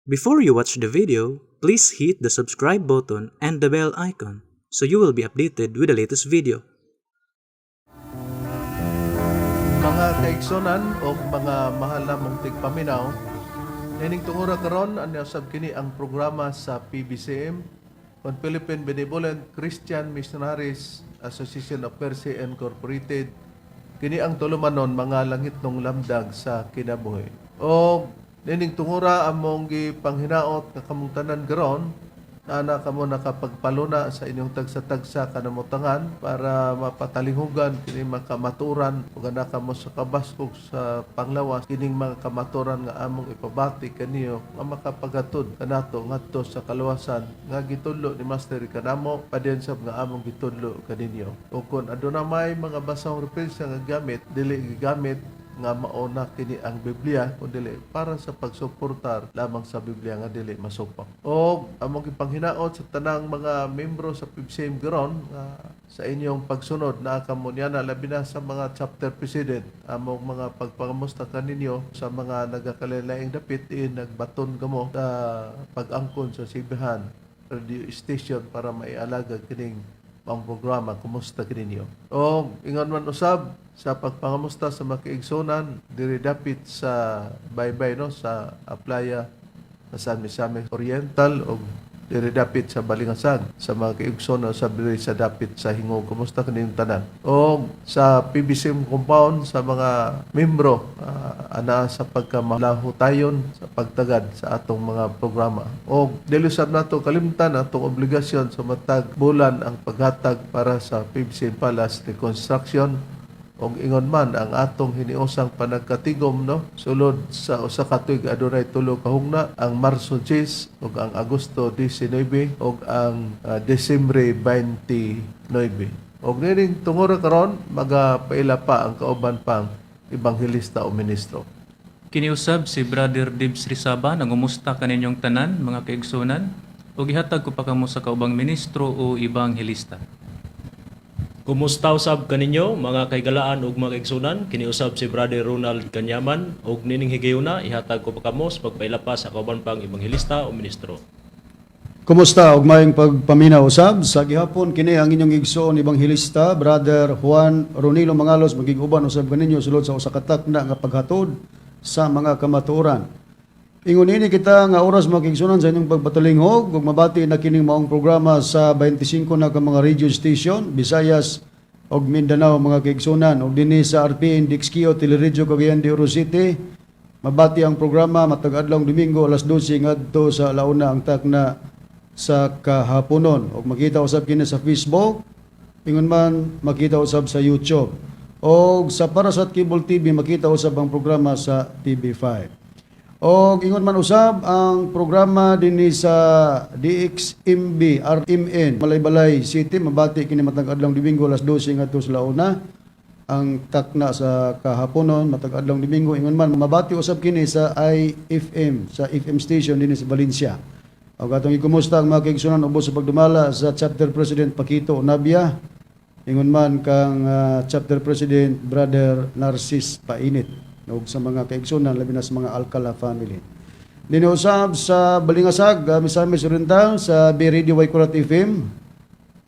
Before you watch the video, please hit the subscribe button and the bell icon so you will be updated with the latest video. Mga kaigsonan o mga mahal namong tigpaminaw, nining tungura karon, anya usab kini ang programa sa PBCM on Philippine Benevolent Christian Missionaries Association of Mercy Incorporated. Kini ang tulumanon, mga langitnong lamdag sa kinabuhi. O nining tungura, among gipanghinaot nga kamong tanan karon na kamo nakapagpaluna sa inyong tagsa-tagsa kanamutangan para mapatalinghugan kini mga kamaturan ug ana kamo sa kabaskog sa panglawas kining mga kamaturan nga among ipabati kaniyo nga makapaghatod kanato ngadto sa kaluwasan nga gitudlo ni Master kanamo, padayon sab nga among gitudlo kaninyo. Ug kon aduna may mga basahong referensya nga gamit, dili gigamit nga mauna kini ang Biblia kun dili para sa pagsuportar lamang sa Biblia nga dili masupak. O among gipanghinaot sa tanang mga membro sa PBCM karon nga sa inyong pagsunod na kamo niya, labi na sa mga chapter president, among mga pagpangamusta kaninyo sa mga nagakalain dapit in nagbaton kamo sa pag-angkon sa Sibihan radio station para maialaga kining ang programa. Kumusta kininyo? O ingon man usab sa pagpangamusta sa mga kaigsunan diri dapit sa baybay, no, sa Aplaya sa San Misamis Oriental o diri dapit sa Balingasag, sa mga kaigsunan sa diri sa dapit sa Hingog, kumusta kaninyong tanan? O sa PBCM compound, sa mga membro ana sa pagkamalahutayon sa pagtagad sa atong mga programa. O dili sab nato kalimtan atong obligasyon sa matag bulan, ang paghatag para sa PBCM Palace reconstruction. Og ingon man ang atong hiniusang panagkatigom, no, sulod sa usa ka tuig adunay tulo ka hugna, ang Marso 10 ug ang Agosto 19 ug ang Desembre 29. Og nining tungura karon, magapaila pa ang kauban pang ebanghelista o ministro. Kiniusab si Brother Dibs Rizaba, nangumusta kaninyong tanan, mga kaigsunan, ug ihatag ko pa kamo sa kaubang ministro o ebanghelista. Kumusta usab kaninyo, mga kaigalaan ug mga kaigsunan? Kiniusab si Brother Ronald Kanyaman ug nining higayuna ihatag ko pa kamo sa pagpaila pa sa kauban pang ebanghelista o ministro. Kumusta ug maayong pagpaminaw usab sa gihapon. Kini ang inyong igsoon ebanghelista, Brother Juan Ronilo Mangalos, magig-uban usab kaninyo sulod sa usa ka takna nga paghatod sa mga kamatuoran. Ingon ini kita nga oras, mga kaigsunan, sa inyong pagpatalinghog ug mabati na kining maong programa sa 25 na ka mga radio station, Visayas ug Mindanao, mga kaigsunan, ug dinhi sa RPN DXKO Teleradyo Cagayan de Oro City. Mabati ang programa matag adlaw Domingo, alas 12 ngadto sa alauna ang takna sa kahaponon, ug makita usab kini sa Facebook, ingon man makita usab sa YouTube og sa Parasat Cable TV. Makita usab ang programa sa TV5 og ingon man usab ang programa dinhi sa DXMB RMN Malaybalay City. Mabati kini matag adlaw Domingo, alas 12 ngadto sa launa ang takna sa kahaponon matag adlaw Domingo. Ingon man mabati usab kini sa IFM, sa FM station dinhi sa Valencia. Og atong ikumusta ang mga kaigsunan ubos sa pagdumala sa Chapter President Paquito Nabia, ingon man kang Chapter President Brother Narcis Painit ug sa mga kaigsunan, labi na sa mga Alcala family. Dinhi usab sa Balingasag, Misamis Oriental, sa B Radio Waikurat FM.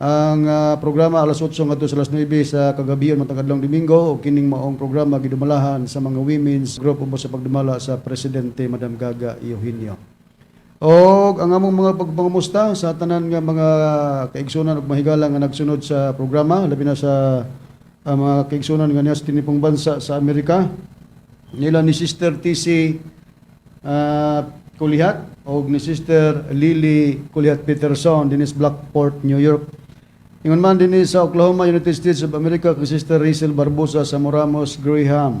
Ang programa alas 8 ngadto sa alas 9 sa kagabion matag adlaw Domingo, ug kining maong programa gidumalahan sa mga women's group ubos sa pagdumala sa Presidente Madam Gaga Eugenio. Og ang among mga pagpangamusta sa tanan nga mga kaigsunan ug mahigala nga nagsunod sa programa, labi na sa mga kaigsunan nga niya sa tinipong bansa sa Amerika, nila ni Sister TC Kulihat og ni Sister Lily Kulihat Peterson dinhi sa Blackport, New York. Ingon man dinhi sa Oklahoma, United States of America, kay Sister Rachel Barbosa sa Moramos Graham.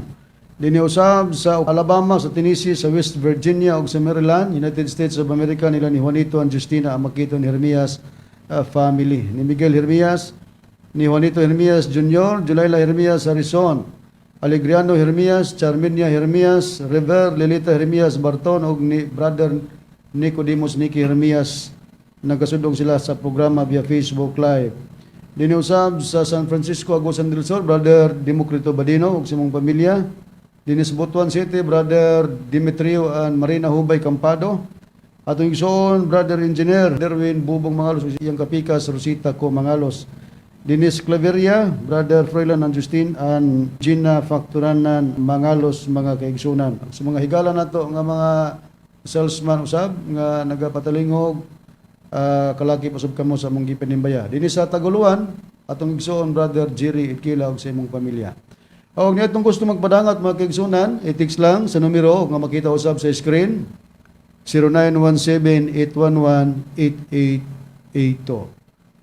Dinhi usab sa Alabama, sa Tennessee, sa West Virginia ug sa Maryland, United States of America, nila ni Juanito and Justina Amakito ni Hermias family. Ni Miguel Hermias, ni Juanito Hermias Jr., Julayla Hermias Harrison, Alegriano Hermias, Charminia Hermias, River Lilita Hermias Barton ug ni Brother Nicodemus Nicky Hermias. Nagasudong sila sa programa via Facebook Live. Dinhi usab sa San Francisco, Agusan del Sur, Brother Democrito Badino ug sa imong pamilya. Dinhi sa Butuan City, Brother Demetrio and Marina Hubay Campado. Atong igsoon Brother Engineer Derwin Bubong Mangalos ug iyang kapikas Rosita Co Mangalos. Denise Claveria, Brother Froilan and Justin and Gina Facturanan Mangalos, mga kaigsunan. Sa mga higala nato nga mga salesman usab nga nagapatalingog, kalaki pasub kamo sa among gipanimbaya. Dinhi sa Taguluan, atong igsoon Brother Jerry Itkila ug sa imong pamilya. Og niadtong gusto magpadangat, mga kaigsunan, i-text lang sa numero nga makita usab sa screen, 0917-811-8882.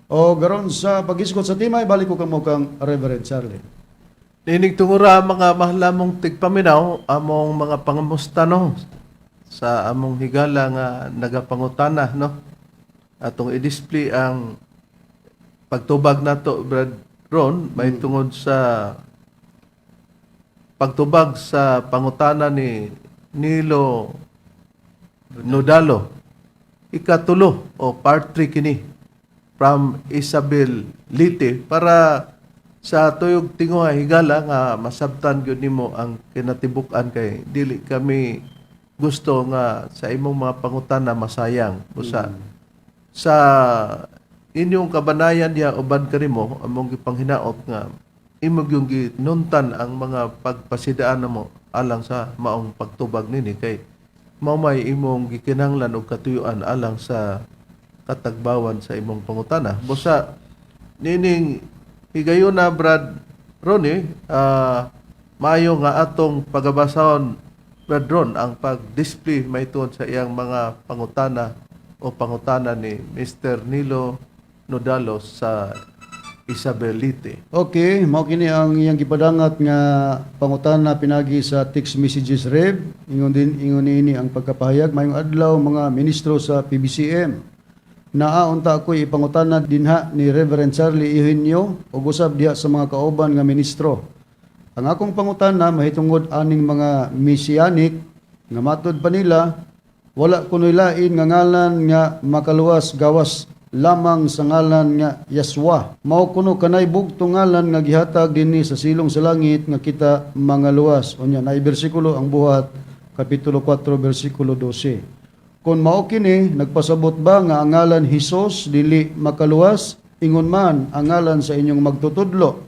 O garon sa pag-isgot sa tema, ibalik ko kamo kang Reverend Charlie. Nining tungura, mga mahal namong tigpaminaw, among mga pangamusta, no, sa among higala nga nagapangutana, no. Atong i-display ang pagtubag nato, Brad Ron, may tungod sa pagtubag sa pangutana ni Nilo Nodalo. Ikatulo o part 3 kini from Isabel Lite para sa tuyog tinguha, higala, nga masabtan gyud nimo ang kinatibuk-an kay dili kami gusto nga sa imong mga pangutana masayang. Busa sa inyong kabanayan diha uban kanimo, among gipanghinaot nga imo gyung ginuntan ang mga pagpasidaan namo alang sa maong pagtubag nini kay mao may imong gikinahanglan og katuyuan alang sa katagbawan sa imong pangutana. Busa nining higayuna, Brad Ronnie, maayo nga atong pagabasahon, Brad Ron, ang pag-display mahitungod sa iyang mga pangutana o pangutana ni Mr. Nilo Nodalo sa Isabelite. Okay, mao kini ang iyang gipadangat nga pangutana pinagi sa text messages, Rev. Ingon din ingon niini ang pagkapahayag: "Mayong adlaw, mga ministro sa PBCM. Naa unta ako'y ipangutana dinha ni Reverend Charlie Eugenio ug usab diha sa mga kauban nga ministro. Ang akong pangutana mahitungod aning mga messianic nga matod pa nila wala kunoy lain nga ngalan nga makaluwas gawas lamang sa ngalan nga Yaswa. Mao kuno kanay bugtong ngalan nga gihatag dinhi sa silong sa langit nga kita mangaluwas." Unya naay bersikulo, ang Buhat kapitulo 4 bersikulo 12. "Kung mao kini, nagpasabot ba nga ang ngalan Hesus dili makaluwas? Ingon man ang ngalan sa inyong magtutudlo.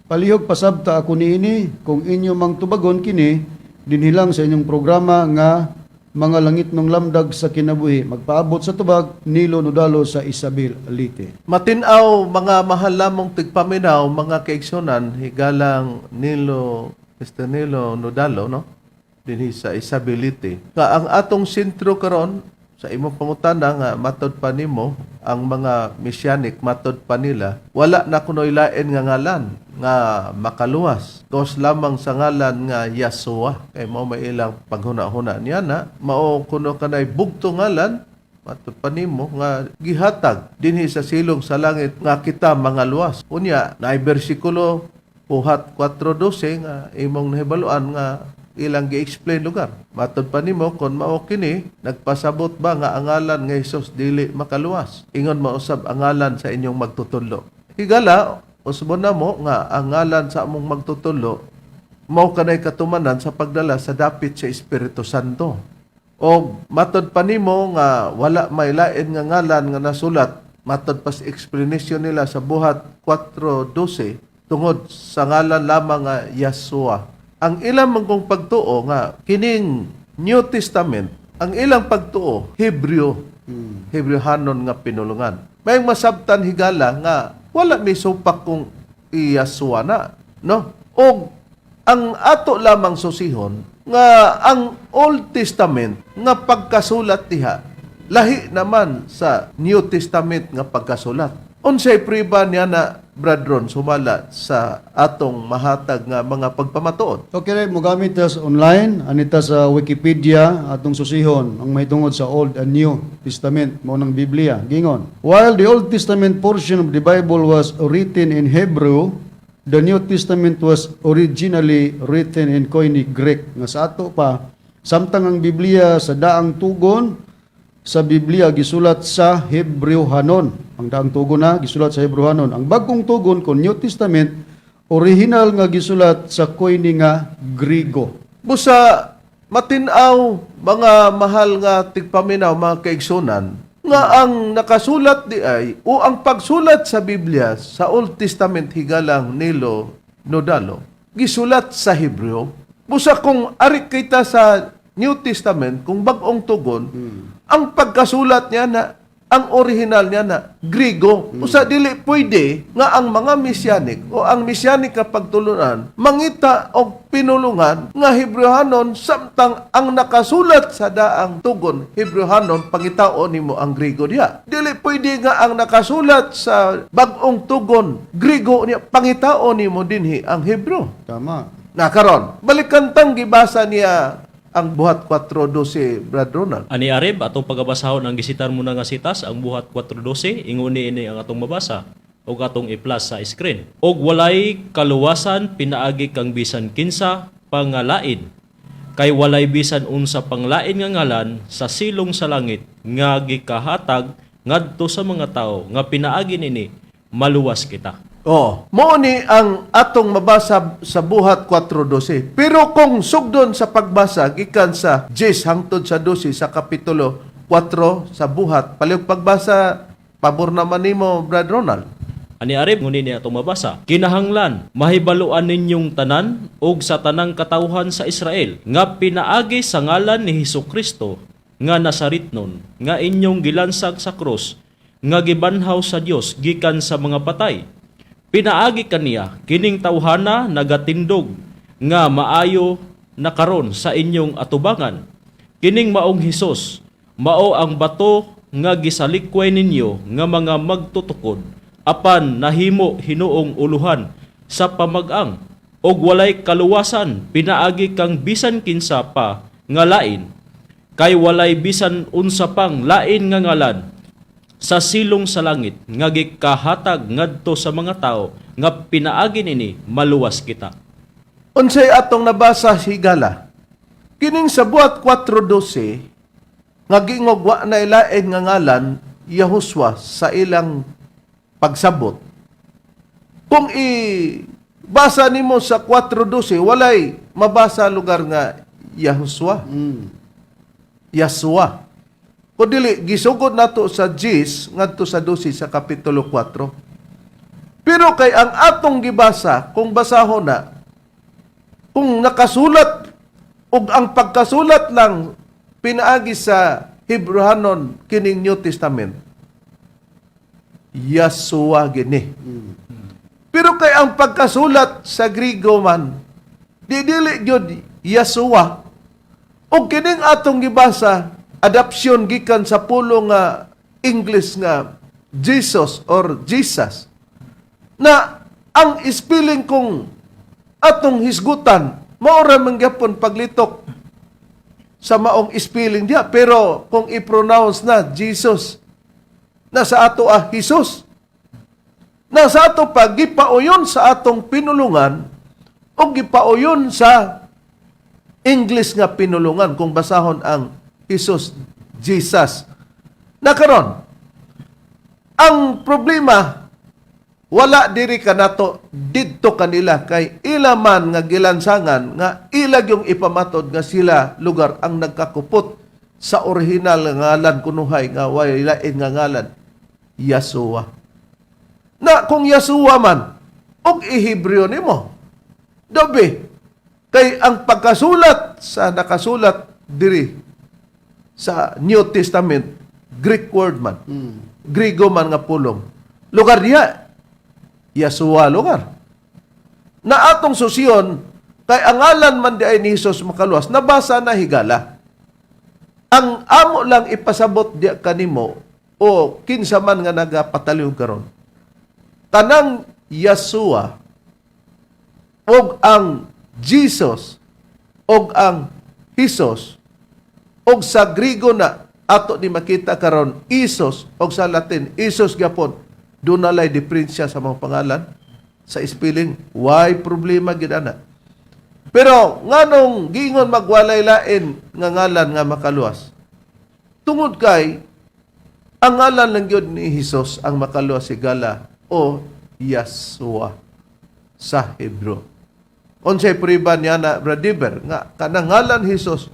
Palihog pasabta ako niini kung inyo mang tubagon kini dinhilang sa inyong programa nga Mga Langitnong Lamdag sa Kinabuhi. Magpaabot sa tubag, Nilo Nodalo sa Isabel Leyte." Matinaw, mga mahal lamong tigpaminaw, mga kaigsunan, higalang Nilo, Mr. Nilo Nodalo, no? Dinhi sa Isabelite. Nga ang atong sentro karon sa imong pangutana nga matod pa nimo ang mga messianic, matod pa nila wala na kunoy lain nga ngalan nga makaluwas gawas lamang sa ngalan nga Yasua kay mao may ilang paghuna-huna niya na mao kuno kanay bugto ngalan, matod pa nimo, nga gihatag dinhi sa silong sa langit nga kita mga luwas. Unya naay bersikulo, Buhat 4:12, nga imong nahibaluan nga ilang gi-explain lugar. Matod pa nimo, kon mao kini, nagpasabot ba nga ang ngalan nga Hesus dili makaluwas? Ingon mausab ang ngalan sa inyong magtutudlo. Higala, usbon na mo nga ang ngalan sa among magtutudlo mao kanay katumanan sa pagdala sa dapit sa Espiritu Santo. O matod pa nimo nga wala may lain nga ngalan nga nasulat, matod pa sa explanation nila sa Buhat 4:12, tungod sa ngalan lamang nga Yasua. Ang ilang mangkong pagtuo nga kining New Testament, ang ilang pagtuo Hebreo, Hebreohanon nga pinulungan. May masabtan, higala, nga wala may supak kung iyasua na, no? Og ang ato lamang susihon nga ang Old Testament nga pagkasulat diha lahi naman sa New Testament nga pagkasulat. Unsay priba niya na, Brad Ron, sumala sa atong mahatag nga mga pagpamatuod? Okay, right, mogamit ta sa online, anita sa Wikipedia, atong susihon ang mahitungod sa Old and New Testament mao ng Biblia. Gingon: "While the Old Testament portion of the Bible was written in Hebrew, the New Testament was originally written in Koine Greek." Nga sa ato pa, samtang ang Biblia sa daang tugon sa Biblia gisulat sa Hebreohanon. Ang daang tugon na gisulat sa Hebreohanon. Ang bagong tugon kon New Testament, original nga gisulat sa Koine nga Griego. Busa Matinaw, mga mahal nga tigpaminaw, mga kaigsunan, nga ang nakasulat di ay o ang pagsulat sa Biblia sa Old Testament, higalang Nilo Nodalo, gisulat sa Hebreo. Busa kung ari kita sa New Testament, kung bag-ong tugon, ang pagkasulat niya na ang original niya na Grigo. Usa dili pwede nga ang mga Mesianic o ang Mesianic nga pagtulunan mangita og pinulungan nga Hebreohanon samtang ang nakasulat sa daang tugon Hebreohanon, pangitaon nimo ang Grigo diha. Dili pwede nga ang nakasulat sa bag-ong tugon Grigo niya, pangitaon nimo dinhi ang Hebreo. Tama. Na karon, balikan tang gibasa niya ang Buhat 4:12, Brad Ronald. Ani Areb, atong pagabasahon ang gisitar mo na nga sitas, ang Buhat 4:12, inguni ini ang atong mabasa ug atong i-plus sa screen. Og walay kaluwasan pinaagi kang bisan kinsa pangalain. Kay walay bisan unsa panglain nga ngalan sa silong sa langit nga gikahatag ngadto sa mga tawo nga pinaagi nini maluwas kita. Oh, mao ni ang atong mabasa sa Buhat 4:12. Pero kung sugdon sa pagbasa gikan sa 10 hangtod sa 12 sa kapitulo 4 sa Buhat, palihog pagbasa, pabor naman nimo, Brad Ronald. Ani Areb, nguni niya atong mabasa. Kinahanglan mahibaluan ninyong tanan ug sa tanang katawhan sa Israel nga pinaagi sa ngalan ni Hesus Kristo nga Nazaretnon nga inyong gilansag sa krus nga gibanhaw sa Dios gikan sa mga patay. Pinaagi kaniya kining tawhana nagatindog nga maayo na karon sa inyong atubangan. Kining maong Hesus mao ang bato nga gisalikway ninyo nga mga magtutukod apan nahimo hinuong uluhan sa pamag-ang, og walay kaluwasan pinaagi kang bisan kinsa pa nga lain, kay walay bisan unsa pang lain nga ngalan sa silong sa langit nga gikahatag ngadto sa mga tawo nga pinaagi nini maluwas kita. Unsay atong nabasa, higala? Kining sa Buhat 4:12 nga giingog wa na ilain nga ngalan Yahuswa sa ilang pagsabot. Kung i-basa nimo sa 4:12, walay mabasa lugar nga Yahuswa. Yaswa. Kung dili, gisugod nato sa 10 ngadto sa 12 sa kapitulo 4. Pero kay ang atong gibasa, kung basahon na, kung nakasulat ug ang pagkasulat lang pinaagi sa Hebrehanon kining New Testament, Yasua gini. Pero kay ang pagkasulat sa Grigo man, di dili gyud Yasua. Ug kining atong gibasa, adapsyon gikan sa pulo nga English nga Jesus or Jesus. Na ang spelling kung atong hisgutan, mao ra man gyapon paglitok sa maong spelling diya. Pero kung i-pronounce na Jesus, na sa ato ah Jesus. Na sa ato pa gipauyon sa atong pinulungan o gipauyon sa English nga pinulungan kung basahon ang Jesus, Jesus. Na karon, ang problema wala diri kanato, didto kanila, kay ila man nga gilansangan nga ila yung ipamatod nga sila lugar ang nagkakupot sa original nga ngalan kunuhay nga way lain nga ngalan Yasua. Na kung Yasua man og i-Hebreo nimo, dobe kay ang pagkasulat sa nakasulat diri sa New Testament, Greek word man, Grigo man nga pulong lugar diha, Yasua lugar. Na atong susiyon, kay ang ngalan man di ay ni Jesus makaluwas, nabasa na, higala. Ang amo lang ipasabot diya kanimo o kinsa man nga nagapataliw karon. Tanang Yasua og ang Jesus og ang Jesus og sa Grigo na ato ni makita karon Isos og sa Latin Isos gyapon, dunalay diferensya sa mga pangalan sa spelling, why problema gid ana. Pero nganong giingon magwalay lain nga ngalan nga makaluwas? Tungod kay ang ngalan lang gyud ni Hesus ang makaluwas, higala, o Yasua sa Hebrew. Unsay prueba niya na, Bradiber, nga kanang ngalan Hesus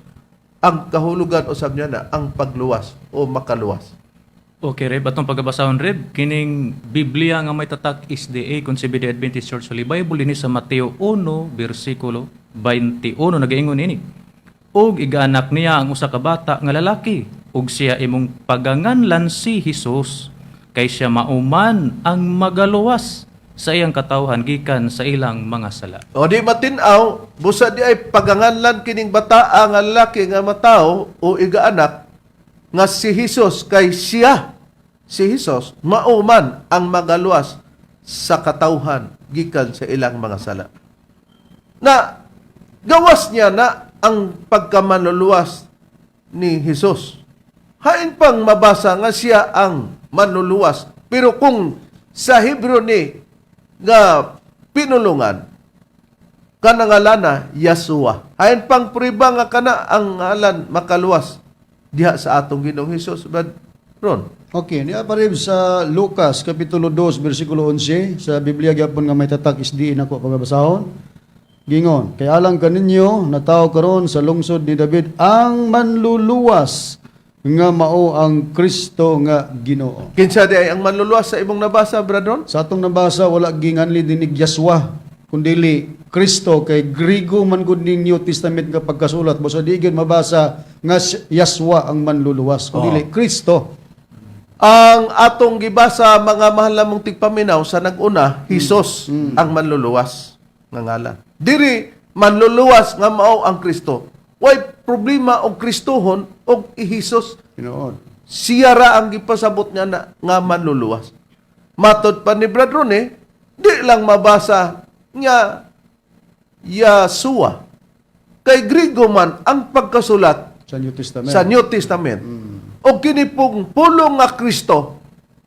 Ang kahulugan usab niya na ang pagluwas o makaluwas. Okay, Reb. Atong pagabasahon, Reb, kining Biblia nga may tatak SDA, kung si Adventist Church Holy Bible, ini sa Mateo 1, versikulo 21, nagaingon ini. "Ug igaanak niya ang usa ka bata nga lalaki, ug siya imong paganganlan si Hesus, kay siya mauman ang magaluwas sa iyang katawhan gikan sa ilang mga sala." O di matinaw, busa di ay paganganlan kining bataa nga lalaki nga matawo o igaanak nga si Hesus, kay siya, si Hesus, mauman ang magaluwas sa katawhan gikan sa ilang mga sala. Na gawas niya na ang pagkamanluluwas ni Hesus. Hain pang mabasa nga siya ang manluluwas. Pero kung sa Hebreo ni nga pinulungan, kanang ngalana Yasua. Hain pang priba nga kana ang ngalan makaluwas diha sa atong Ginoong Hesus. Brad Ron. Okay, niya pa rin sa Lucas kapitulo 2 bersikulo 11 sa Biblia gyapon nga may tatak SDA nako pagabasahon. Gingon, "Kay alang kaninyo natawo karon sa lungsod ni David ang manluluwas nga mao ang Kristo nga Ginoo." Kinsa di ay ang manluluwas sa imong nabasa, Brad Ron? Sa atong nabasa, wala ginganli dinig Yaswa kundili Kristo, kay Grigo man gud ning New Testament nga pagkasulat, busa di gyud mabasa nga Yaswa ang manluluwas kundili Kristo. Ang atong gibasa, mga mahal namong tigpaminaw, sa nag-una, Hesus ang manluluwas nga ngalan. Diri manluluwas nga mao ang Kristo. Way problema og Kristohon og i-Hesus. Tinuod. Siya ra ang gipasabot niya na, nga manluluwas. Matod pa ni Brad Rone, di lang mabasa nga Yasua. Kay Grigo man ang pagkasulat sa New Testament. Sa New Testament. O kini pong pulong nga Kristo,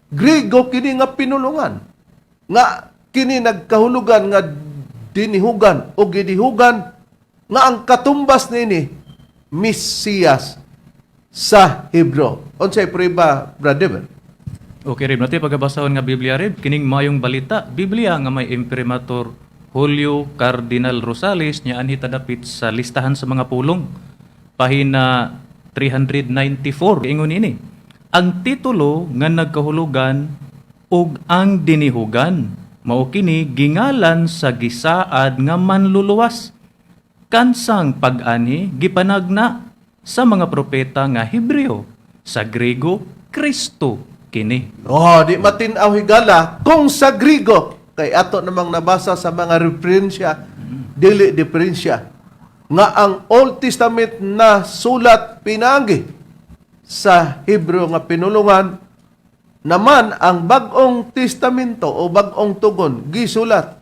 Grigo kini nga pinulungan. Nga kini nagkahulugan nga dinihugan o ginihugan, nga ang katumbas nini Mesiyas sa Hebrew. Unsay prueba, Brother? Okay, Reb. Natin pagabasahon nga Biblia, Reb. Kining Maayong Balita, Biblia nga may imprimatur Julio Cardinal Rosales, niya anhi dapit sa listahan sa mga pulong. Pahina 394. Ingon ini. "Ang titulo nga nagkahulugan og ang dinihugan. Mao kini gingalan sa gisaad nga manluluwas. Kansang pag-anhi gipanagna sa mga propeta nga Hebreo. Sa Grego, Kristo kini." Oh, di matin-aw, higala, kung sa Grigo, kay ato namang nabasa sa mga referensya, dili diferensya nga ang Old Testament na sulat pinagi sa Hebreo nga pinulungan, naman ang Bagong Testamento o Bagong Tugon gisulat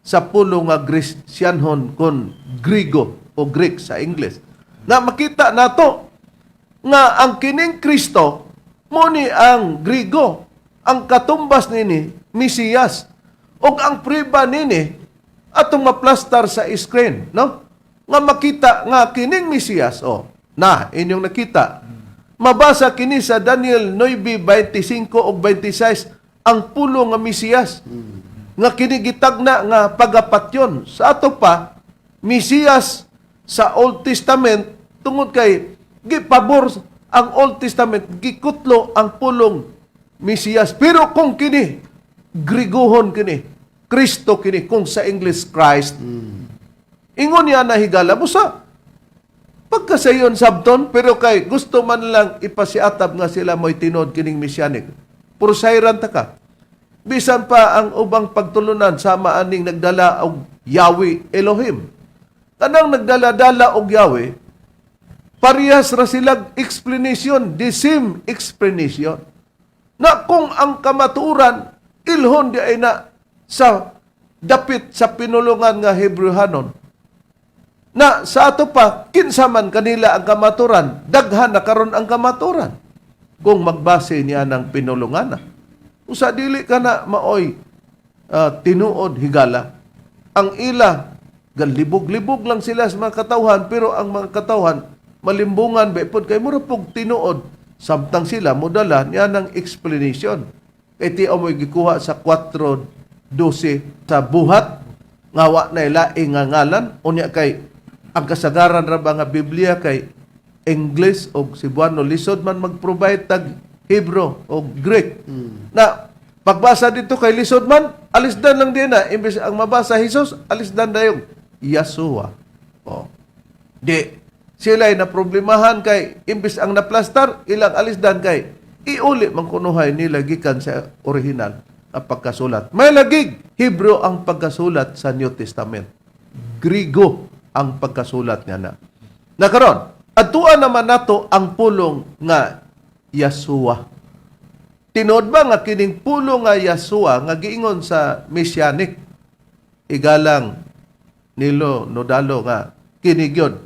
sa pulong nga Gresianhon kon Grigo o Greek sa English. Na makita nato nga ang kining Kristo mo ni ang Grigo, ang katumbas nini Mesiyas, ug ang priba nini atong maplastar sa screen, no, nga makita nga kining Mesiyas, oh, na inyong nakita, mabasa kini sa Daniel 9:25 ug 26, ang pulo nga Mesiyas nga kini gitagna nga pagapatyon. Sa ato pa, Mesiyas sa Old Testament, tungod kay gipabor ang Old Testament, gikutlo ang pulong Mesiyas. Pero kung kini Grigohon, kini Kristo kini, kung sa English Christ. Ingon niya na, higala, busa pagkasayon sabton, pero kay gusto man lang ipasiatab nga sila mo'y tinuod kining mesianic. Pursayran ta ka. Bisan pa ang ubang pagtulunan, sama aning nagdala og Yahweh Elohim. Kanang nagdala-dala og Yahweh, parehas ra silag explanation, the same explanation. Na kung ang kamatuoran, ilhon di ay na sa dapit sa pinulungan nga Hebrewhanon. Na sa ato pa, kinsa man kanila ang kamaturan, daghan na karon ang kamaturan kung magbase niya ng pinulungan na. Usa dili ka na maoy tinuod, higala. Ang ila, galibog-libog lang sila sa mga katawhan, pero ang mga katawhan, malimbungan ba pod kay mura pog tinuod samtang sila modala niya ng explanation. Kay ti mo'y gikuha sa 4:12 sa Buhat nga wa na laing nga ngalan. Unya kay ang kasagaran ra ba nga Biblia kay English og Cebuano, lisod man mag-provide tag Hebrew o Greek. Na pagbasa dito kay lisod man, alisdan lang din na imbes ang mabasa Jesus, alisdan dayon Yeshua. Oh. Di sila ay naproblemahan kay imbes ang naplastar ilang alisdan kay iuli man kunuhay nila gikan sa original ang pagkasulat. May lagig Hebrew ang pagkasulat sa New Testament. Grigo ang pagkasulat niya na. Nakaron, adtuan naman nato ang pulong nga Yeshua. Tinuod ba nga kining pulong nga Yeshua nga giingon sa Messianic igalang Nilo Nodalo nga kini gyud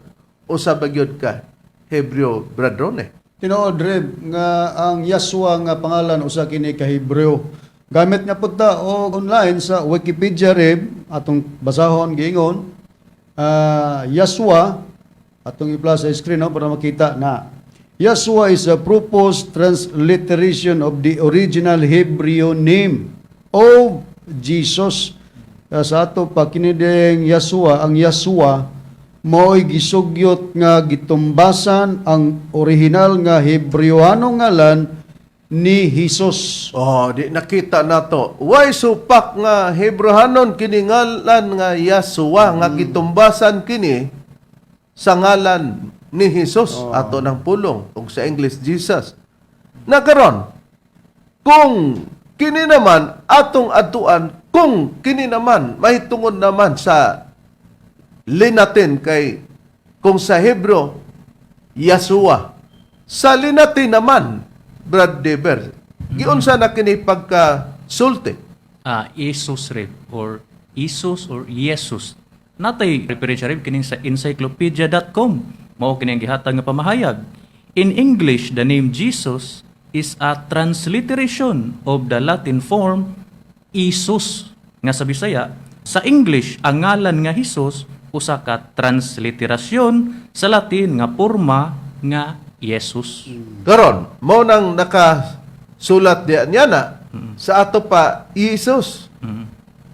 usa ba gyud ka Hebreo, Brad Rone? Tinuod, Reb, nga ang Yahshua nga pangalan usa kini ka Hebreo. Gamit nga pud ta og online sa Wikipedia, Reb, atong basahon giingon Yahshua, atong i-plus sa screen, no, para makita na. Yahshua is a proposed transliteration of the original Hebrew name of Jesus. Sa ato pa kini ding Yahshua, ang Yahshua mao'y gisugyot nga gitumbasan ang orihinal nga Hebreohanong ngalan ni Jesus. Oh, di nakita nato. Way supak nga Hebrehanon kini ngalan nga Yahshua nga gitumbasan kini sa ngalan ni Jesus, ato ng pulong ug sa English Jesus. Na karon, kung kini naman atong adtuan, kung kini naman mahitungod naman sa Linatin, kay kung sa Hebrew Yeshua, sa Linatin naman, Brad Dever, giunsa na kini pagka sulti? Jesus, Reb, or Isus or Jesus. Natay referensya, Reb, kining sa encyclopedia.com. Mao kini ang gihatag nga pamahayag. In English, the name Jesus is a transliteration of the Latin form Isus nga sa Bisaya. Sa English, ang ngalan nga Jesus usa ka transliterasyon sa Latin nga porma nga Jesus. Karon mao nang nakasulat diya niya na sa ato pa Jesus,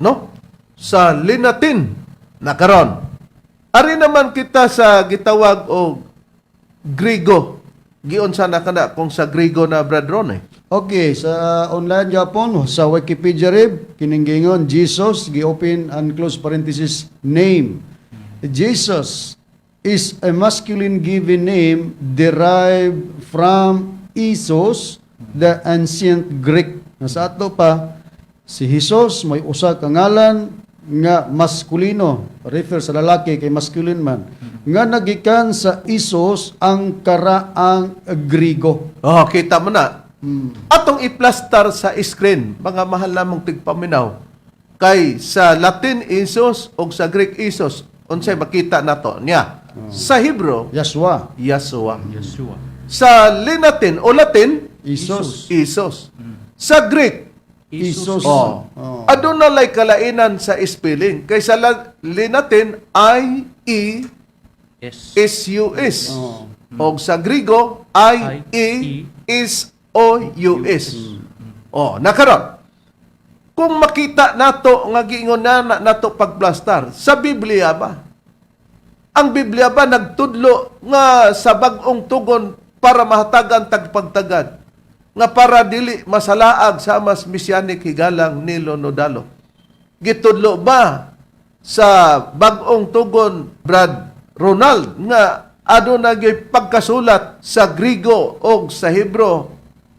no, sa Linatin. Na karon, ari naman kita sa gitawag og Grigo, giunsa na kana kung sa Grigo na, Brad Ron eh? Okay, sa online Japon, sa Wikipedia, Reb, kining giingon, Jesus, gi-open and close parenthesis, name. Jesus is a masculine given name derived from Isos, the ancient Greek. Na sa ato pa, si Jesus may usa ka ngalan nga maskulino, refer sa lalaki kay masculine man, nga nagikan sa Isos, ang karaang Grigo. Oh, kita mo na. Atong iplastar sa screen, mga mahal namong tigpaminaw. Kay sa Latin Isos o sa Greek Isos, unsay makita nato niya? Sa Hebrew, Yahshua. Yeshua. Yeshua. Sa Linatin o Latin, Isos. Isos. Sa Greek, Isos. Oh. Oh. Aduna lay kalainan sa spelling. Kay sa Linatin, I E S. S U S. Oh. Og sa Grigo, I E S O U S. Oh, nakaron. Kung makita nato nga giingon na nato pagplastar sa Biblia ba? Ang Biblia ba nagtudlo nga sa bag-ong tugon para mahatagan tagpagtagad nga para dili masalaag sa mas mesianic higalang Nilo Nodalo? Gitudlo ba sa bag-ong tugon, Brad Ronald, nga aduna gyud pagkasulat sa Grigo og sa Hebrew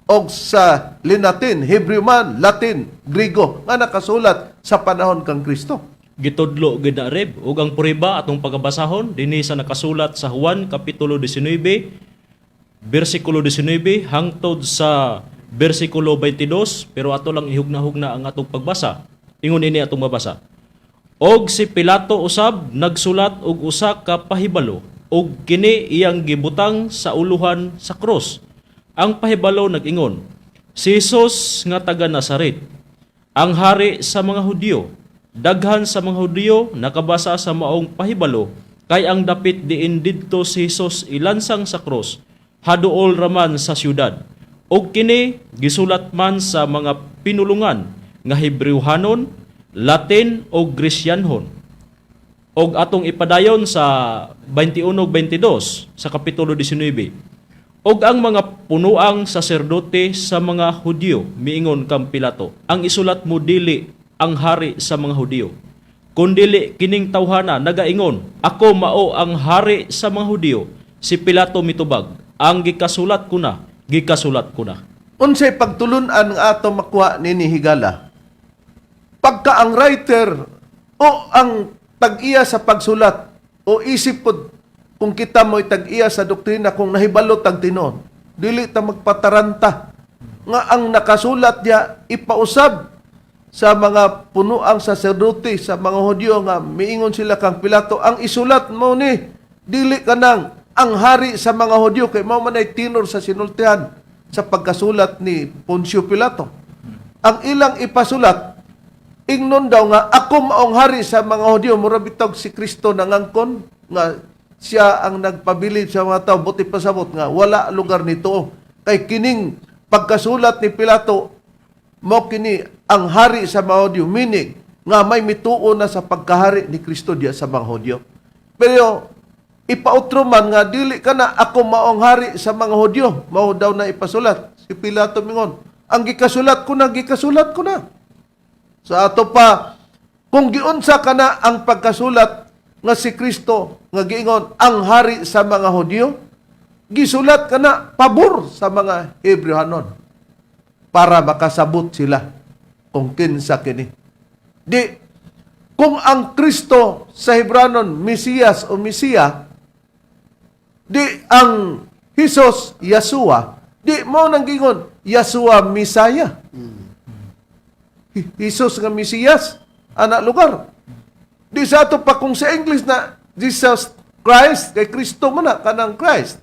og sa Linatin, Hebrew man, Latin, Grigo nga nakasulat sa panahon kang Kristo? Gitudlo gid na, Reb, ug ang prueba atong pagabasahon dinhi sa nakasulat sa Juan kapitulo 19 bersikulo 19 hangtod sa bersikulo 22, pero ato lang ihugna-hugna ang atong pagbasa. Ingon ini atong mabasa: "Og si Pilato usab nagsulat og usa ka pahibalo ug kini iyang gibutang sa uluhan sa krus. Ang pahibalo nag-ingon: Si Jesus nga taga Nazaret, ang hari sa mga Hudyo. Daghan sa mga Hudyo nakabasa sa maong pahibalo kay ang dapit diin didto si Jesus ilansang sa krus haduol raman sa syudad. Og kini gisulat man sa mga pinulungan nga Hebrewhanon, Latin o Gresyanhon." Og atong ipadayon sa 21 ug 22 sa kapitulo 19. Og ang mga punuang saserdote sa mga Hudyo miingon kang Pilato, "Ang isulat mo dili ang hari sa mga Hudyo, kundili kining tawhana nagaingon, 'Ako mao ang hari sa mga Hudyo.'" Si Pilato mitubag, "Ang gikasulat ko na, gikasulat ko na." Unsay pagtulun-an nga ato makuha nini, higala? Pagka ang writer o ang tag-iya sa pagsulat o isip pod kung kita mo'y tag-iya sa doktrina, kung nahibalo tag tinuod, dili ta magpataranta nga ang nakasulat niya ipausab sa mga punuang saserdote sa mga Hudyo nga miingon sila kang Pilato, "Ang isulat mo ni dili kanang ang hari sa mga Hudyo," kay mao man ay tinor sa sinultihan sa pagkasulat ni Poncio Pilato. Ang ilang ipasulat, ingnon daw nga ako maong hari sa mga Hudyo, mura bitog si Kristo nangangkon nga siya ang nagpabilib sa mga tao, buti pasabot nga wala lugar nito kay kining pagkasulat ni Pilato mo kini ang hari sa mga Hudyo, meaning nga may mituo na sa pagkahari ni Kristo diya sa mga Hudyo. Pero ipautro man nga dili ka na ako maong hari sa mga Hudyo, mao daw na ipasulat. Si Pilato mingon, "Ang gikasulat ko na, gikasulat ko na." Sa ato pa, kung giunsa ka na ang pagkasulat nga si Kristo nga giingon ang hari sa mga Hudyo, gisulat ka na pabor sa mga Hebreohanon para makasabot sila kung kinsa kini. Di kung ang Kristo sa Hebranon Mesiyas o Mesiya, di ang Jesus Yasua, di mo nang gingon Yasua Misaya. Jesus nga Mesiyas, ana lugar. Di sa ato pa kung sa English na Jesus Christ, kay Kristo man na kanang Christ.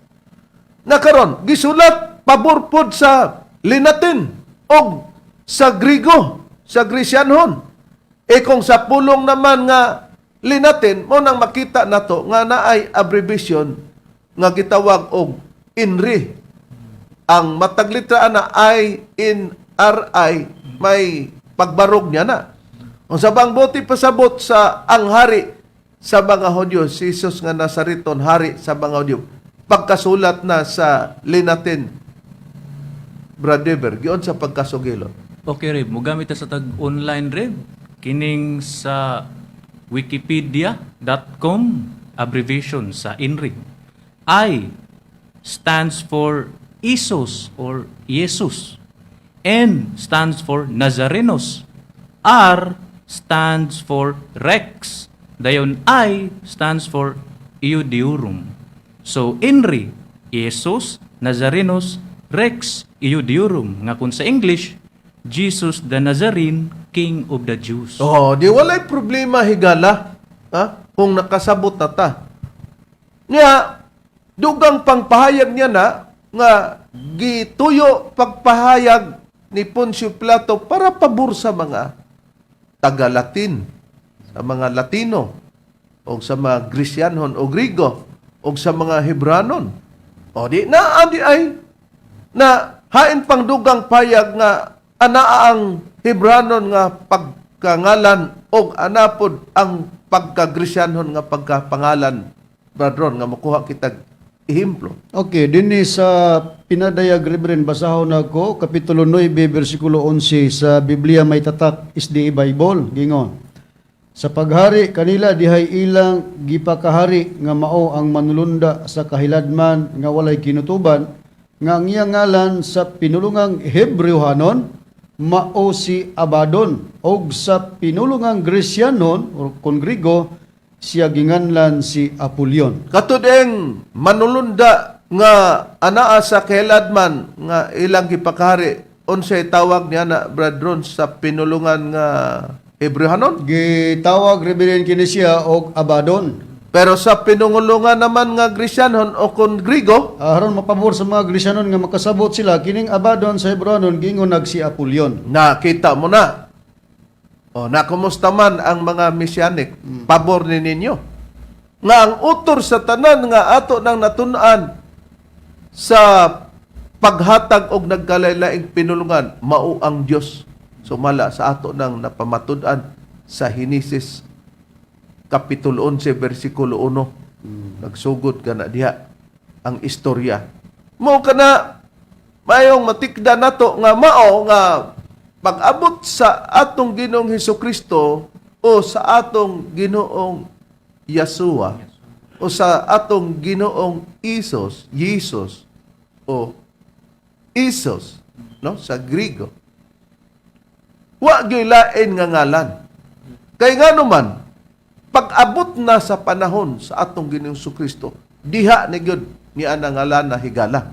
Na karon gisulat pabor pod sa Linatin og sa Grigo, sa Grecianhon. E kung sa pulong naman nga Linatin, mo nang makita nato nga naay abbreviation nga gitawag og INRI. Ang matag litra na I N R I, may pagbarog niya na. Ang sabang buti pasabot sa ang hari sa mga Hudyo, si Jesus nga Nazareton, hari sa mga Hudyo. Pagkasulat na sa Linatin, Brother, giun sa pagkasugilon? Okay, Reb. Mugamit ta sa tag online, Reb. Kining sa wikipedia.com abbreviation sa INRI. I stands for Isos or Jesus. N stands for Nazarenos. R stands for Rex. Dayon I stands for Iudeorum. So INRI, Jesus, Nazarenos, Rex, Iudeorum. Nga kung sa English, Jesus the Nazarene, King of the Jews. Oh, di walay problema, higala, ha? Kung nakasabot na ta. Nya, dugang pangpahayag niya na nga gituyo pagpahayag ni Poncio Pilato para pabor sa mga taga-Latin, sa mga Latino, o sa mga Grecianhon o Grigo, o sa mga Hebranon. O di na adi ay na hain pang dugang payag nga anaa ang Hebranon nga pagkangalan og anapod ang pagka-Grecianhon nga pagkapangalan, bradron, nga makuha kitag ehemplo. Okay, dinhi sa pinadayag, Reverend, basahon nako kapitulo 9 bersikulo 11 sa Biblia may tatak SDA Bible, gingon. Sa paghari kanila dihay ilang gipakahari nga mao ang manulunda sa kahiladman nga walay kinutuban nga ang iyang ngalan sa pinulungang Hebreohanon mao si Abaddon og sa pinulungang Grecianon or kon Grigo siya ginganlan si Apollyon. Katudeng manulunda nga anaa sa kahiladman nga ilang gipakahari, unsay tawag niya na, bradron, sa pinulungan nga Hebreohanon? Gitawag, Reverend, kini siya og Abaddon. Pero sa pinungulungan naman nga Grecianhon o kon Grigo? Aron mapabor sa mga Grecianon nga makasabot sila, kining Abaddon sa Hebreohanon gingon nag si Apollyon. Nakita mo na. O, nakumusta man ang mga Messianic, pabor ni ninyo. Nga ang utor sa tanan nga ato nang natun-an sa paghatag og nagkalailaing pinulungan, mao ang Dios sumala sa ato nang napamatud-an sa Henesis Kapitulo 11 versikulo 1. Nagsugod ka na diha ang istorya. Mao kana mayong matikda nato nga mao nga pag-abot sa atong Ginoong Hesus Kristo o sa atong Ginoong Yasua o sa atong Ginoong Isos, Jesus o Isos, no, sa Grigo. Wa gyud lain nga ngalan. Kay ngano man, pag-abot na sa panahon sa atong Ginoong Kristo, diha ni gyud ni ana ngalan na higala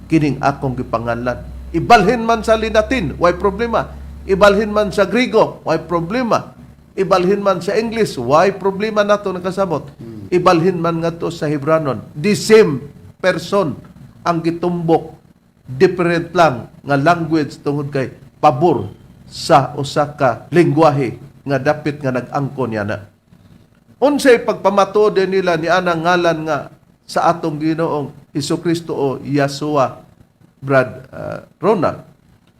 kining akong gipanganlan. Ibalhin man sa Latin, way problema. Ibalhin man sa Grigo, way problema. Ibalhin man sa English, way problema nato nakasabot. Ibalhin man ngadto sa Hebranon, the same person ang gitumbok, different lang nga language tungod kay pabor sa usa ka lengguwahe nga dapit nga nag-angkon niya na. Unsay pagpamatuod din nila ni anang ngalan nga sa atong Ginoong Hesus Kristo o Yasua, Brad Ronald?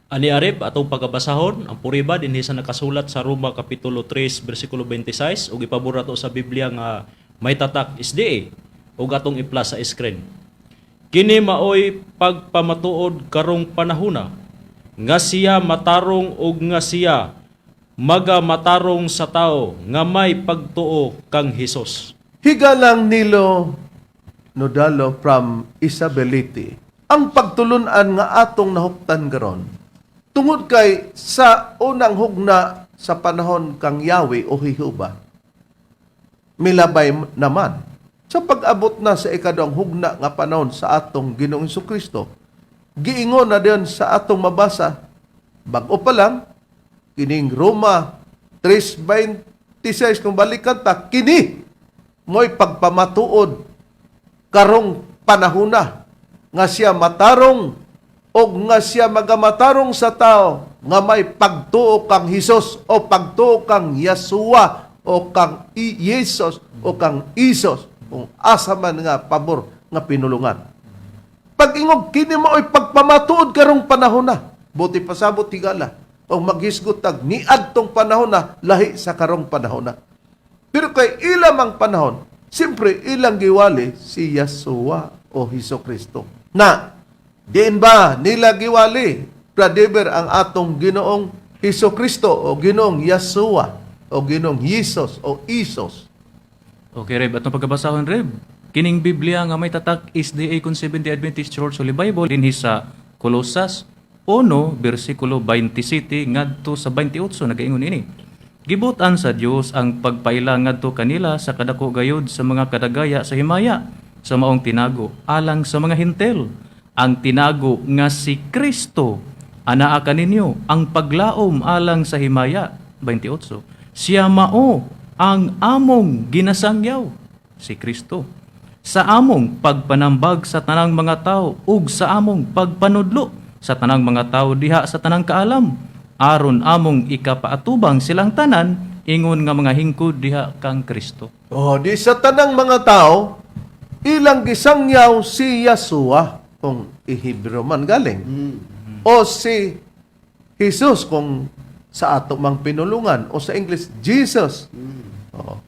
Ani Areb, atong pagabasahon ang puriba dinhi sa nakasulat sa Roma kapitulo 3 bersikulo 26 ug ipabor nato sa Biblia nga may tatak SDA ug atong i-plus sa screen. Kini maoy pagpamatuod karong panahona nga siya matarong ug nga siya maga matarong sa tao nga may pagtuo kang Hesus. Higalang Nilo Nodalo from Isabelite. Ang pagtulunan nga atong nahuptan karon tungod kay sa unang hugna sa panahon kang Yahweh o Jehovah, milabay naman sa pag-abot na sa ikaduhang hugna nga panahon sa atong Ginoong Kristo. Giingon na diyon sa atong mabasa, bag-o pa lang, kining Roma 3:26, kung balikan ta, kini mo'y pagpamatuod karong panahona nga siya matarong og nga siya magamatarong sa tao nga may pagtuo kang Hesus o pagtuo kang Yasua o kang Jesus o kang Isos, kung asa man nga pabor nga pinulungan. Pag-ingog kini mao'y pagpamatuod karong panahon na. Buti pasabot, higala, o maghisgot tag niadtong panahon na lahi sa karong panahon na. Pero kay ilang ang panahon, siyempre ilang giwali si Yasua o Hesus Kristo. Na, diin ba nila giwali, Brother, ang atong Ginoong Hesus Kristo o Ginoong Yasua o Ginoong Jesus o Isos? Okay, Reb. Atong pagkabasahon, Reb. Kining Biblia nga may tatak SDA kun Seventh Adventist Church Holy Bible dinhi sa Colosas 1 bersikulo 27 ngadto sa 28, nagaingon ini. Gibutan sa Dios ang pagpaila ngadto kanila sa kadako gayud sa mga kadagaya sa himaya sa maong tinago alang sa mga Hentil. Ang tinago nga si Kristo anaa kaninyo ang paglaom alang sa himaya. 28. Siya mao ang among ginasangyaw, si Kristo, sa among pagpanambag sa tanang mga tao ug sa among pagpanudlo sa tanang mga tao diha sa tanang kaalam, aron among ikapaatubang silang tanan ingon nga mga hingkod diha kang Kristo. Oh, di sa tanang mga tao, ilang gisangyaw si Yasua kung Ehebro man galing. O si Jesus kung sa ato mang pinulungan o sa English Jesus. Oh.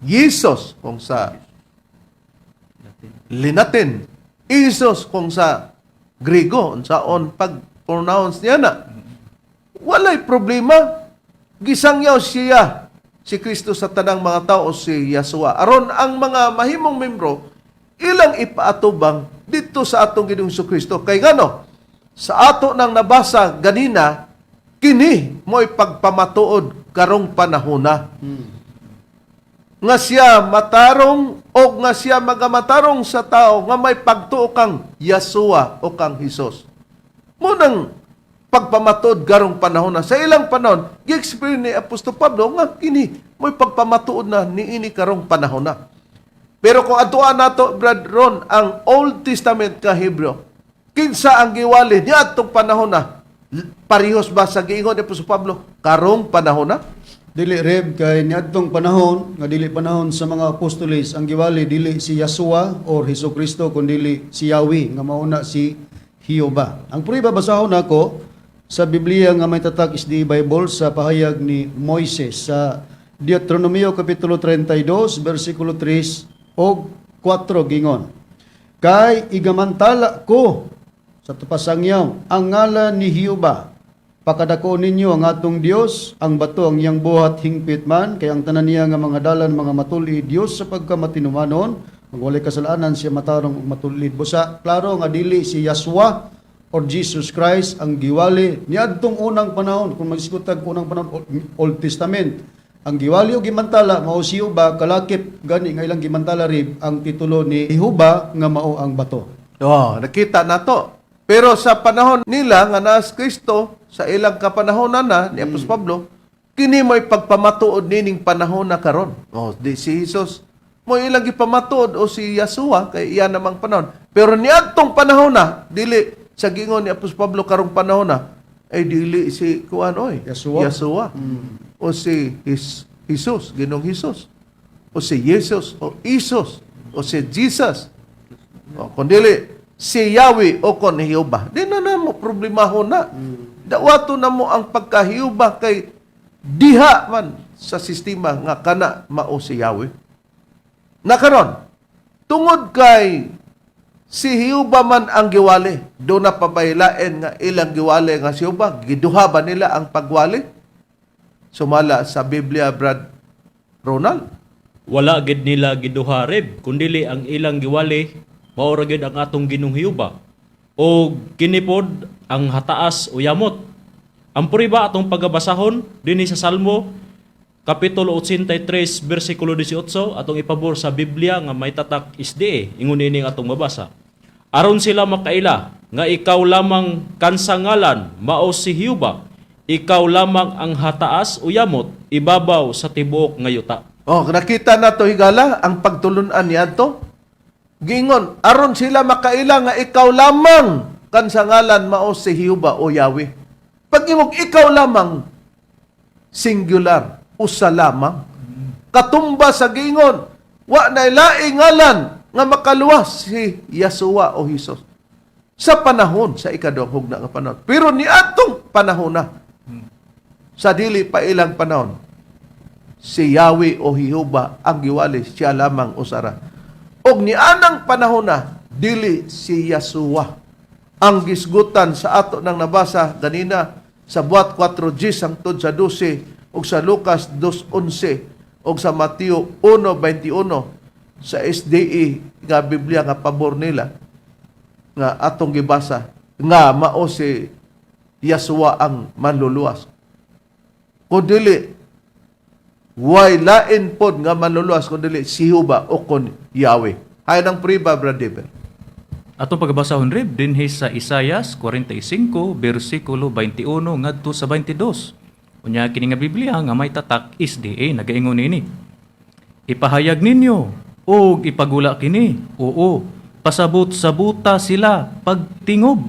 Jesus kung sa Linatin. Isos kung sa Grigo, unsaon pag-pronounce niya na. Walay problema. Gisangyaw siya si Kristo sa tanang mga tao o si Yasua. Aron ang mga mahimong membro ilang ipaatubang dito sa atong Ginoong Kristo. Kay ngano, sa ato nang nabasa ganina, kini mo'y pagpamatuod karong panahona nga siya matarong o nga siya magamatarong sa tao nga may pagtuo kang Yasua o kang Hesus. Munang pagpamatuod garong panahon na sa ilang panahon, gi-explain ni Apostol Pablo nga kini mo'y pagpamatuod na niini karong panahon na. Pero kung atuan nato, Brad Ron, ang Old Testament ka Hebreo, kinsa ang giwali niadtong panahon na? Parehos ba sa giingon ni Apostol Pablo karong panahon na? Dili, Reb, kay niadtong panahon nga dili panahon sa mga apostoles, ang giwali dili si Yasua or Hesus Kristo kundi si Yahweh nga mauna si Jehovah. Ang prueba, basahon nako sa Biblia nga may tatak SDA Bible sa pahayag ni Moises sa Deuteronomio kapitulo 32 bersikulo 3 og 4, gingon: "Kay igamantala ko sa tupasangyaw ang ngalan ni Jehova. Pakadako ninyo ang atong Dios, ang bato ang iyang buhat hingpit man, kay ang tanan niya nga mga dalan mga matulid, Dios sa pagkamatinumanon, walay kasalanan siya, matarong ug matulid." Busa klaro nga dili si Yahshua or Jesus Christ ang giwali niadtong unang panahon. Kung magsikutag unang panahon, Old Testament, ang giwali o gimantala mao si Jehova. Kalakip gani nga ilang gimantala, Rib, ang titulo ni Jehova nga mao ang bato. Oh, nakita na to. Pero sa panahon nila nga naas Kristo, sa ilang kapanahonan na ni Apostol Pablo, kini mo'y pagpamatuod nining panahon na karon. Oh, di si Jesus mo ilang gipamatuod o si Yasua kay iya namang panahon. Pero niadtong panahon na, dili sa gingon ni Apostol Pablo karong panahon na ay dili si kuan oy. Yasua. Yasua. O si Jesus, Ginoong Jesus. O si Jesus o Isos o si Jesus. O, kung dili, si Yahweh o kon Jehovah. Di na na mo problemahon na. Dawato na mo ang pagka-Jehovah kay diha man sa sistema nga kana mao si Yahweh. Nakaron, tungod kay si Jehovah man ang giwali, do na pabaylain nga ilang giwali nga si Jehovah, giduha ba nila ang pagwali? Sumala sa Biblia, Brad Ronald. Wala gid nila giduha, Reb, kundili ang ilang giwali mao ra gid ang atong Ginoong Jehova. O kini pod ang hataas o yamot. Ang puriba atong pagabasahon dinhi sa Salmo kapitulo 83 bersikulo 18, atong ipabor sa Biblia nga may tatak SDA. Ingon ini ang atong mabasa: "Aron sila makaila nga ikaw lamang kansangalan mao si Jehova, ikaw lamang ang hataas o yamot ibabaw sa tibuok nga yuta." Oh, nakita na to, higala, ang pagtulunan niadto. Gingon, aron sila makaila nga ikaw lamang kan sa ngalan mao si Jehova o Yahweh. Pag imong ikaw lamang, singular, usa lamang. Katumba sa gingon, wa na laing ngalan nga makaluwas si Yasua o Jesus. Sa panahon, sa ikaduhang hugna nga panahon. Pero niadtong panahon na, sa dili pa ilang panahon, si Yahweh o Jehova ang giwali, siya lamang usara. Og nianang panahon na, dili si Yasua ang gisgutan sa ato nang nabasa ganina sa Buhat 4:10 hangtod sa 12 ug sa Lucas 2:11 ug sa Mateo 1:21 sa SDE nga Biblia nga pabor nila nga atong gibasa nga mao si Yasua ang manluluwas. Kung dili, way lain pod nga manluluwas kun dili si Jehova o kon Yahweh. Hay ng priba, Brad Dever. Atong pagbasahon, Rib, dinhi sa Isayas 45 bersikulo 21 ngadto sa 22. Unya kini nga Biblia nga may tatak SDA nagaingon nini: "Ipahayag ninyo ug ipagula kini. Oo, pasabot sabuta sila pagtingob.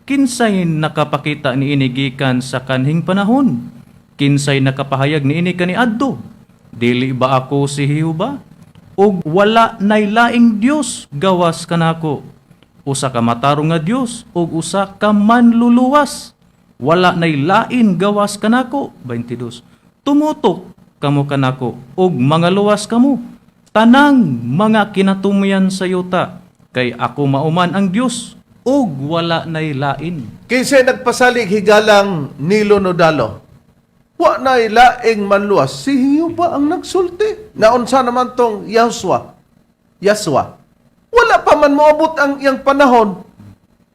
Kinsay nakapakita niini gikan sa kanhing panahon? Kinsay nakapahayag niini kaniadto? Dili ba ako si Jehova? Ug wala nay laing Dios gawas kanako. Usa ka matarong nga Dios ug usa ka manluluwas. Wala nay lain gawas kanako." 22. "Tumutok kamo kanako ug mangaluwas kamo, tanang mga kinatumyan sa yuta, kay ako mauman ang Dios ug wala nay lain." Kinsay nagpasalig, higalang Nilo Nodalo? Wa na laing manluwas. Si Jehova ang nagsulti. Naunsa naman tong Yahshua? Yahshua. Wala pa man moabot ang iyang panahon.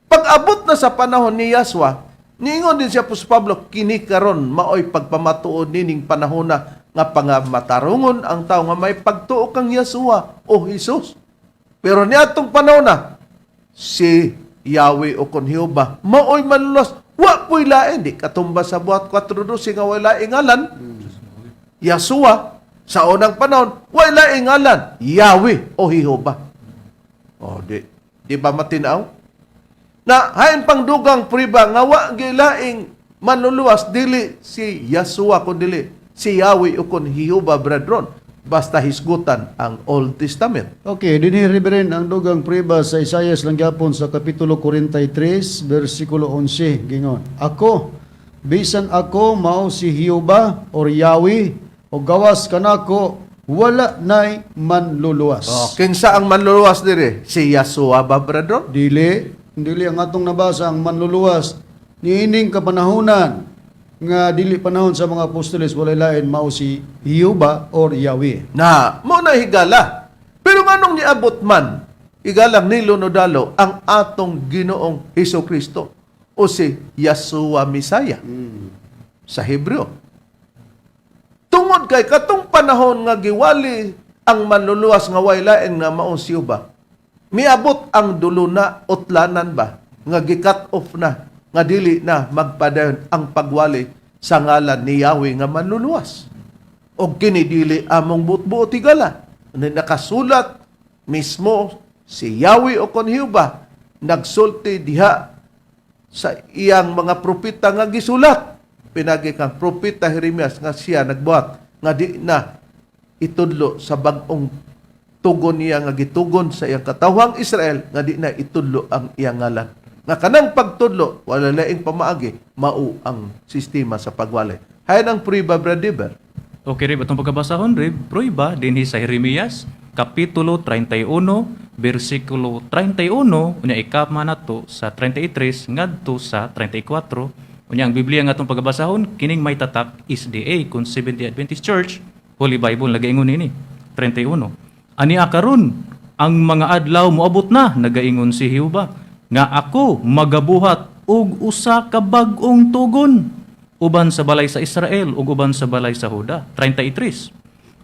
Pag-abot na sa panahon ni Yahshua, niingon din siya Apostol Pablo, kini karon maoy pagpamatuod nining panahon na nga pangamatarungon ang tao nga may pagtuo kang Yahshua o Jesus. Pero niadtong panahon na, si Yahweh o kon Jehova maoy manluwas, wa po'y lain. Di katumba sa Buhat 4:12 nga way laing ngalan. Yasua sa unang panahon, way laing ngalan, Yahweh o Jehova. O di ba matinaw na hain pang dugang priba nga wa gilaing manluluwas dili si Yasua kun dili si Yahweh o kon Jehova, brethren, basta hisgutan ang Old Testament? Okay, dinhi, Reverend, ang dugang prueba sa Isayas lang gyapon sa kapitulo 43 bersikulo 11, gingon: "Ako, bisan ako mao si Jehova or Yahweh." O gawas kanako wala nay manluluwas. Oh, kinsa ang manluluwas dire? Si Yasua ba, brother? Dili, dili ang atong nabasa ang manluluwas niining kapanahonan nga dili panahon sa mga apostoles, walay lain mao si Jehova or Yahweh. Na, mo na, higala. Pero nganong niabot man, igalang nilo no dalo, ang atong Ginoong Hesus Kristo o si Yasua Misaya sa Hebreo? Tungod kay katong panahon nga giwali ang manluluwas nga way lain nga mao si Jehova, miabot ang dulo na, utlanan ba, nga gi-cut off na, nga dili na magpadayon ang pagwali sa ngalan ni Yahweh nga manluluwas. O kini dili among buot-buot, higala. Nakasulat mismo si Yahweh o kon Jehova nagsulti diha sa iyang mga propeta nga gisulat pinagi kang propeta Jeremias nga siya nagbuhat nga di na itudlo sa bag-ong tugon niya nga gitugon sa iyang katawhang Israel nga di na itudlo ang iyang ngalan, nga kanang pagtudlo wala laing pamaagi, mao ang sistema sa pagwali. Hayan ang prueba, Brother. Okay, Rib, atong pagkabasahon, Rib, prueba dinhi sa Jeremias, Kapitulo 31, versikulo 31, unya ikama nato sa 33 ngadto sa 34. Unya ang Biblia nga atong pagkabasahon, kining may tatak SDA kun Seventh-day Adventist Church, Holy Bible, nagaingon ini, 31. "Ani karon ang mga adlaw moabot na, nagaingon si Jehova, nga ako magabuhat og usa ka bag-ong tugon uban sa balay sa Israel ug uban sa balay sa Huda." 33.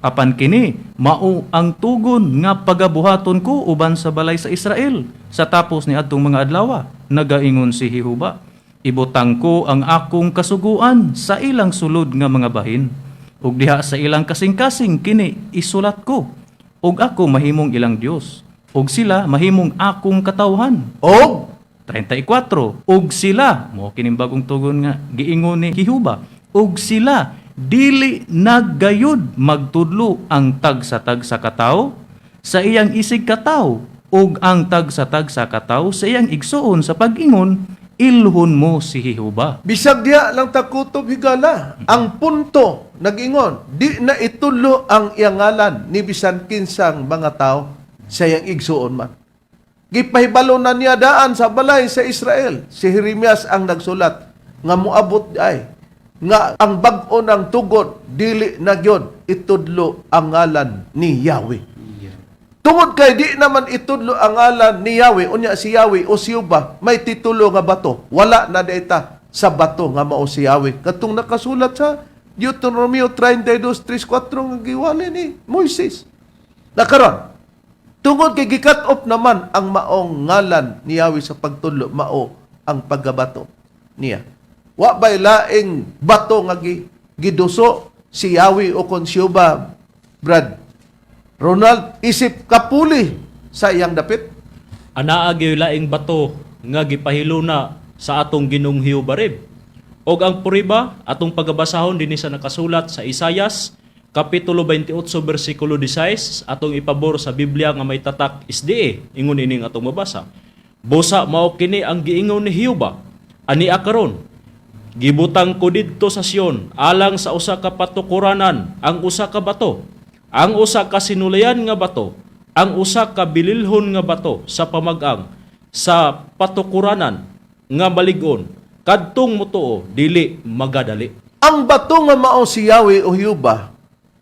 "Apan kini mao ang tugon nga pagabuhaton ko uban sa balay sa Israel sa tapos ni adtong mga adlaw, nagaingon si Jehova. Ibutang ko ang akong kasuguan sa ilang sulod nga mga bahin ug diha sa ilang kasing-kasing kini isulat ko, ug ako mahimong ilang Dios ug sila mahimong akong katawhan." Og 34. "Ug sila," mo kining bagong tugon nga giingon ni Jehova, "ug sila dili nagayod magtudlo ang tag sa tag sa katawo sa iyang isig katawo ug ang tag sa tag sa katawo sa iyang igsuon sa pag-ingon, 'Ilhon mo si Jehova.'" Bisag diha lang takutob, higala. Ang punto, nag-ingon, di na itulo ang iyang ngalan ni bisan kinsang mga tao sa iyang igsuon man. Gipahibalo na niya daan sa balay sa Israel. Si Jeremias ang nagsulat nga muabot ay nga ang bag-o ng tugon, dili na gyud itudlo ang ngalan ni Yahweh. Tungod kay di naman itudlo ang ngalan ni Yahweh, unya si Yahweh o si Yuba, may titulo nga bato. Wala na data sa bato nga mao si Yahweh. Katong nakasulat sa Deuteronomio 32:3-4 nga giwali ni Moises. Nakaron, tungod kay gi-cut off naman ang maong ngalan ni Yahweh sa pagtudlo, mao ang paggabato niya. Wa bay laing bato nga giduso si Yahweh o kon si Yuba, Brad Ronald, isip kapuli sa iyang dapit? Anaa gyud laing bato nga gipahiluna sa atong Ginoong Jehova, Reb. Og ang prueba atong pagabasahon dinhi sa nakasulat sa Isayas kapitulo 28 bersikulo 16, atong ipabor sa Biblia nga may tatak SDA. Ingon ining atong mabasa: "Busa mao kini ang giingon ni Jehova, ania karon gibutang ko didto sa Sion alang sa usa ka patukuranan ang usa ka bato, ang usa ka sinulayan nga bato, ang usa ka bililhon nga bato sa pamag-ang sa patukuranan nga malig-on. Kadtong mutuo dili magadali." Ang bato nga mao si Yahweh o Yuba,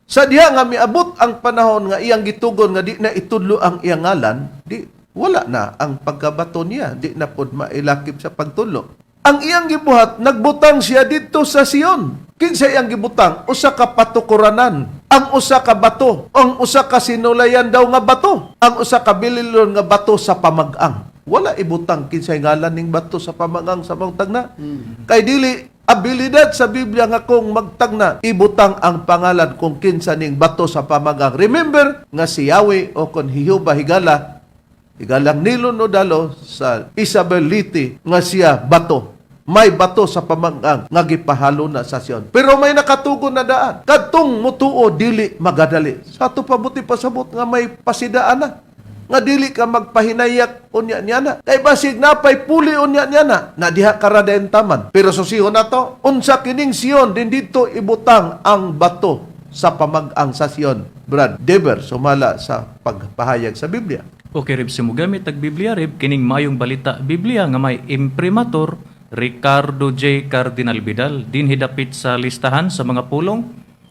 sa diha nga miabot ang panahon nga iyang gitugon nga di na itudlo ang iyang ngalan, di wala na ang pagkabato niya, di na pod mailakip sa pagtudlo. Ang iyang gibuhat, nagbutang siya dito sa Sion. Kinsa iyang gibutang? Usa ka patukuranan, ang usa ka bato, ang usa ka sinulayan daw nga bato, ang usa ka bililon nga bato sa pamag-ang. Wala ibutang kinsay ngalan ning bato sa pamag-ang sa maong tagna. Kay dili abilidad sa Biblia nga kung magtagna ibutang ang pangalan kung kinsa ning bato sa pamagang. Remember nga si Yahweh o kon Jehova, higala, igalang nilo no dalo sa Isabel Liti nga siya bato. May bato sa pamagang nga gipahalo na sa Sion. Pero may nakatugon na daan. Kadtong mutuo dili magadali. Sa ato pabuti pasabot nga may pasidaan na nga dili ka magpahinayak unya niya na. Kay basig napay puli unya niya na, na diha karadayon taman. Pero susihon nato, unsa kining Sion din dito ibutang ang bato. sa pamag-ang sa Sion, Brad Dever, sumala sa pagpahayag sa Biblia. Okay, Reb, si mogamit ag Biblia, Reb, kining Maayong Balita Biblia nga may imprimatur Ricardo J. Cardinal Vidal, dinhi dapit sa listahan sa mga pulong,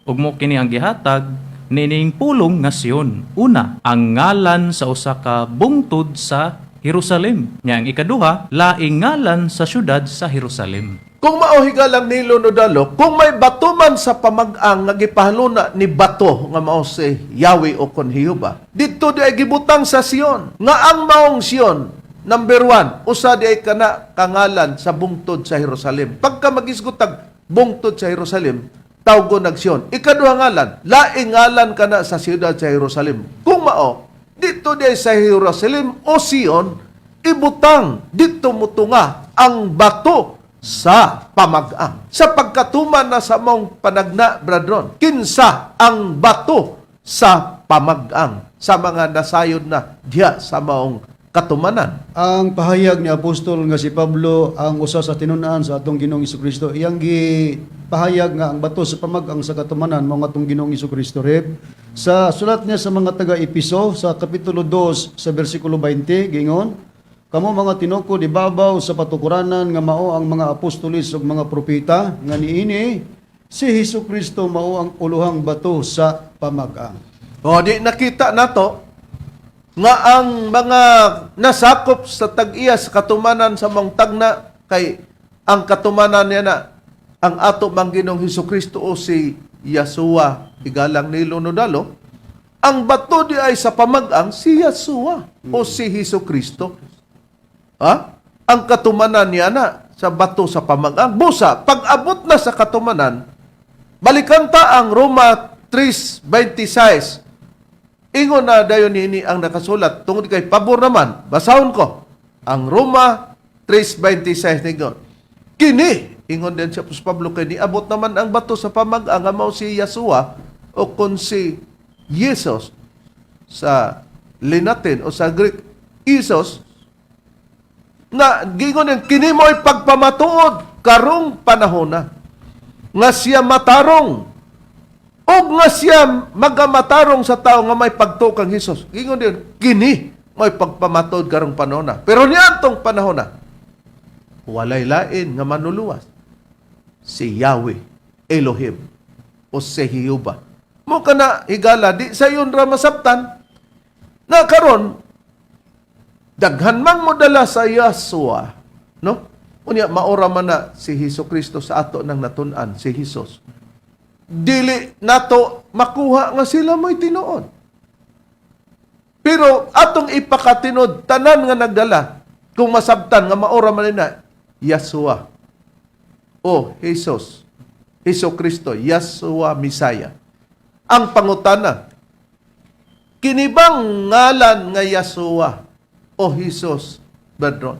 ug mo kini ang gihatag nining pulong nga Sion. Una, ang ngalan sa usa ka bungtod sa Jerusalem. Nya ang ikaduha, laing ngalan sa syudad sa Jerusalem. Kung mao, higalang Nilo Nodalo, kung may bato man sa pamag-ang nga gipahaluna ni bato nga mao si Yahweh o kon Jehova, didto di ay gibutang sa Sion. Nga ang maong Sion, number one, usa di ay kana kangalan sa bungtod sa Jerusalem. Pagka magisgutag bungtod sa Jerusalem, tawgo nag Sion. Ikaduha ngalan, laing ngalan kana sa siyudad sa Jerusalem. Kung mao, didto di ay sa Jerusalem o Sion, ibutang didto mutunga ang bato sa pamag-ang. Sa pagkatuman na sa mong panagna, Bradron, kinsa ang bato sa pamag-ang sa mga nasayod na diha sa maong katumanan? Ang pahayag ni apostol nga si Pablo ang usa sa tinun-an sa atong Ginoong Kristo. Iyang gipahayag nga ang bato sa pamag-ang sa katumanan mao atong Ginoong Kristo, Reb. Sa sulat niya sa mga taga-Episo sa kapitulo 2 sa bersikulo 20, gingon, "Kamo mga tinukod ibabaw sa patukuranan nga mao ang mga apostolis ug mga propeta, nga niini si Hesus Kristo mao ang uluhang bato sa pamag-ang." O di nakita nato nga ang mga nasakop sa tag-iya sa katumanan sa mong tagna, kay ang katumanan niya na ang ato mang Ginoong Hesus Kristo o si Yasua, igalang ni Nodalo, ang bato di ay sa pamag-ang si Yasua o si Hesus Kristo. Ha? Ang katumanan niya na sa bato sa pamag-ang. Busa, pag-abot na sa katumanan, balikan ta ang Roma 3:26. Ingon na dayon niini ang nakasulat tungod kay pabor naman. Basahon ko. Ang Roma 3:26 ningon. Kini ingon din si Apostol Pablo kay niabot naman ang bato sa pamag-ang nga mao si Yasua o kun si Jesus sa Linatin o sa Greek Isos, na gingon din kini mo'y pagpamatuod karong panahon na nga siya matarong ug nga siya magamatarong sa tao nga may pagtuo kang Hesus. Gingon din, kini may pagpamatuod karong panahon na. Pero niadtong panahon na, walay lain nga manuluwas, si Yahweh, Elohim, o si Jehovah. Mo kana, higala, di sayon ra masabtan na karon daghan mang modala sa Yahshua, no? Unya maora man na si Hesus Kristo sa ato nang natun-an, si Jesus. Dili nato makuha nga sila mo'y tinuod. Pero atong ipakatinod tanan nga nagdala kung masabtan nga maora man na Yahshua o Jesus, Hesus Kristo, Yahshua Messiah. Ang pangutana, kini bang ngalan nga Yahshua o Jesus, Bradron?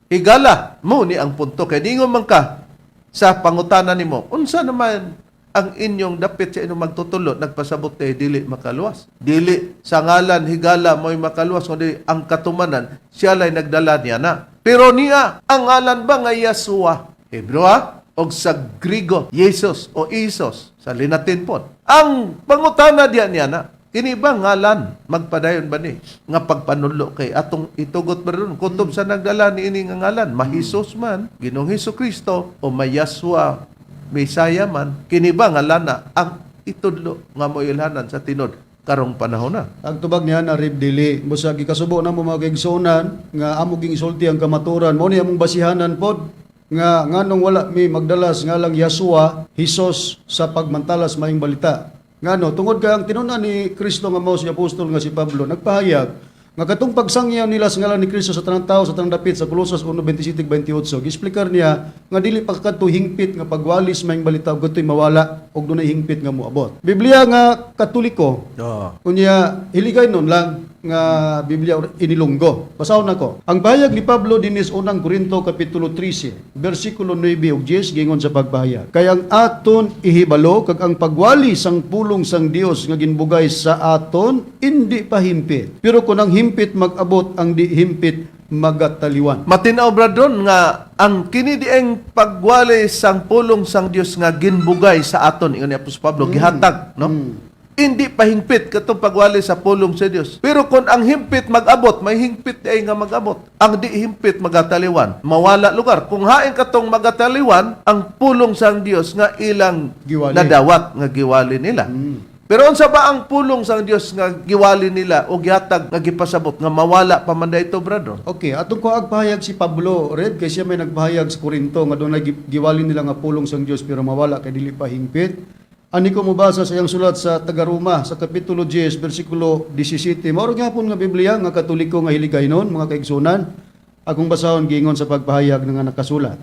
Higala mo ni ang punto kay ningon man ka sa pangutana nimo, unsa naman ang inyong dapit sa inyong magtutulo nagpasabot kay dili makaluwas? Dili sa ngalan, higala, mo'y makaluwas, kundi ang katumanan siya lay nagdala niya na. Pero niya ang ngalan ba nga Yahshua, Hebreo og sa Grigo Jesus o Isos sa Linatin pod? Ang pangutana diya niya na, kini ba ngalan magpadayon ba ni nga pagpanudlo kay atong itugot ba ron kutob sa nagdala ni ini nga ngalan, ma-Jesus man Ginoong Hesus Kristo o ma-Yahshua Mesaya man, kini ba ngalan na ang itudlo nga moilhanan sa tinod karong panahon na? Ang tubag niya na, Rib, dili. Busa gikasubo na mo, mga kaigsuonan, nga amo ging isulti ang kamaturan. Mo ni among basihanan pod nga nganong wala mi magdala sa ngalang Yasua, Hesus sa pagmantalas Maayong Balita. Ngano? Tungod kay ang tinun-an ni Kristo nga mao si apostol nga si Pablo nagpahayag nga katong pagsangyaw nila sa ngalan ni Kristo sa tanang tao sa tanang dapit sa Colosas 1:27-28, giexplikar niya nga dili pa kadto hingpit nga pagwalis Maayong Balita ug kadto'y mawala og dunay hingpit nga moabot. Biblia nga Katoliko. Unya hiligay nun lang nga Biblia or inilunggo. Basahon nako. Ang pahayag ni Pablo dinis Unang Korinto kapitulo 13, bersikulo 9 ug 10, gingon sa pagpahayag: "Kay ang aton ihibalo kag ang pagwali sang pulong sang Dios nga ginbugay sa aton indi pa himpit. Pero kung ang himpit mag-abot, ang di himpit magataliwan. Matinaw, bradron, nga ang kini dieng pagwali sang pulong sang Dios nga ginbugay sa aton, ingon ni Apostol Pablo, gihatag, no? Hindi pa hingpit katong pagwali sa pulong sa Dios. Pero kung ang himpit mag-abot, may hingpit diay nga mag-abot. Ang di himpit magataliwan, mawala lugar. Kung hain katong magataliwan, ang pulong sang Dios nga ilang Giwali. Nadawat nga giwali nila. Pero unsa ba ang pulong sang Dios nga giwali nila o gihatag nga gipasabot nga mawala pa man ito, bradron? Okay, atong kuag pahayag si Pablo, Red, kay siya may nagpahayag sa Korinto nga dunay giwali nila nga pulong sang Dios pero mawala kay dili pa hingpit. Ani ko mobasa sa iyang sulat sa taga-Roma sa kapitulo 10 bersikulo 17. Mao ra gyapon nga Biblia nga Katoliko nga hiligaynon, mga kaigsunan. Akong basahon giingon sa pagpahayag nga nakasulat.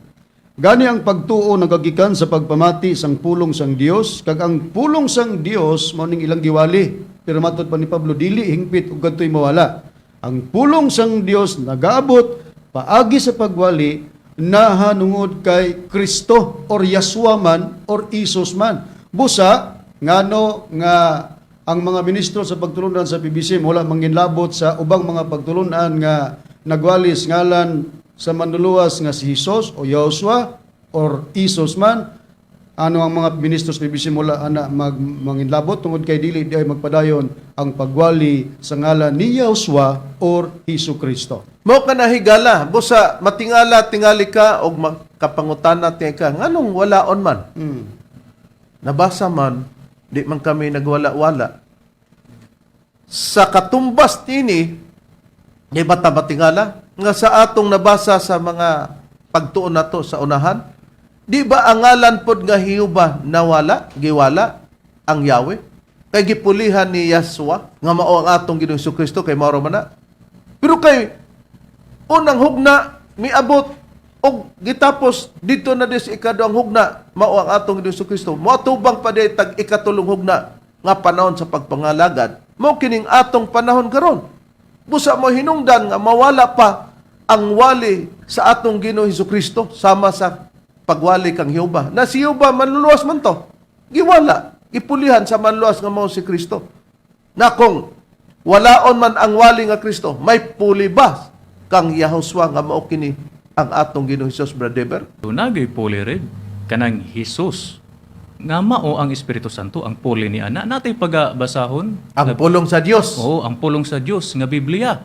Gani ang pagtuo nagagikan sa pagpamati sang pulong sang Dios, kag ang pulong sang Dios mao ning ilang giwali. Pero matod pa ni Pablo, dili hingpit ug kadtoy mawala. Ang pulong sang Dios nagaabot paagi sa pagwali nahanungod kay Kristo or Yasua man or Isus man. Busa ngano nga ang mga ministro sa pagtulunan sa PBC wala manginlabot sa ubang mga pagtulunan nga nagwalis ngalan sa manluluwas nga si Jesus o Joshua or Isus man, ano ang mga ministro sa PBC mula ana manginlabot tungod kay dili di ay magpadayon ang pagwali sa ngalan ni Joshua or Hesus Kristo. Mao ka nahigala, busa matingala tingali ka og makapangutana ti ka nganong walaon man. Nabasa man, di man kami nagwala-wala. Sa katumbas nini, di ba ta matingala? Nga sa atong nabasa sa mga pagtuon nato sa unahan, di ba ang ngalan pod nga Hiyuba nawala, giwala ang Yahweh? Kay gipulihan ni Yahshua nga mao ang atong Ginoong Kristo kay mao ra man na. Pero kay unang hugna miabot og gitapos dito na dis ikaduhang hugna mao ang atong Ginoong Kristo, moatubang pa di tag ikatulong hugna nga panahon sa pagpangalagad, mao kining atong panahon karon. Busa mo hinungdan nga mawala pa ang wali sa atong Ginoong Kristo sama sa pagwali kang Jehova na si Jehova manluluwas man to, giwala, gipulihan sa manluluwas nga mao si Kristo, na kung walaon man ang wali nga Kristo, may puli ba kang Yahushua nga mao kini ang atong Ginoong Hesus, Brother Dever? Dunagay puli rin kanang Hesus nga mao ang Espiritu Santo ang puli ni ana natay pagabasahon. Ang pulong sa Dios. Oo, ang pulong sa Dios nga Biblia.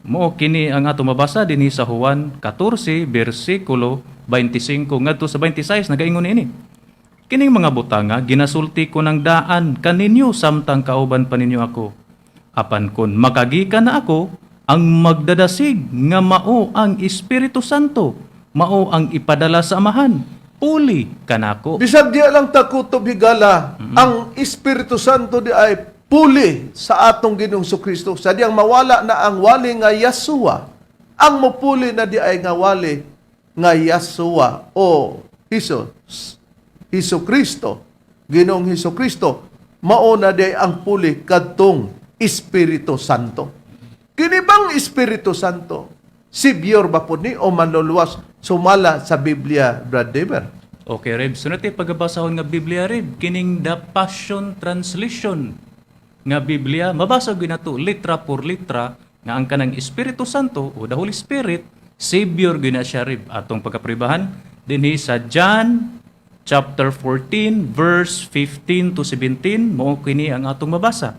Mao kini ang ato mabasa dinhi sa Juan 14 bersikulo 25 ngadto sa 26, nagaingon niini. Kining mga butanga ginasulti ko ng daan kaninyo samtang kauban pa ninyo ako. Apan kon makagikan na ako, ang magdadasig nga mao ang Espiritu Santo, mao ang ipadala sa Amahan, puli kanako. Bisag diya lang takutob, higala, ang Espiritu Santo di ay puli sa atong Ginoong Kristo. Sa diyang mawala na ang wali nga Yasua, ang mupuli na di ay nga wali nga Yasua o Jesus, Hesus Kristo, Ginoong Hesus Kristo, mao na di ay ang puli kadtong Espiritu Santo. Kini bang Espiritu Santo, Savior ba po ni o manluluwas sumala sa Biblia, Brad Dever? Okay, Reb. Sunod tayo pagabasahon nga Biblia, Reb. Kining The Passion Translation nga Biblia, mabasa gyud nato litra por litra nga ang kanang Espiritu Santo o the Holy Spirit, Savior gyud na siya, Reb. Atong pagkapribahan dinhi sa John chapter 14 verse 15 to 17, mao kini ang atong mabasa.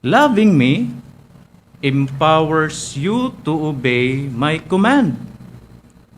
"Loving me empowers you to obey my command.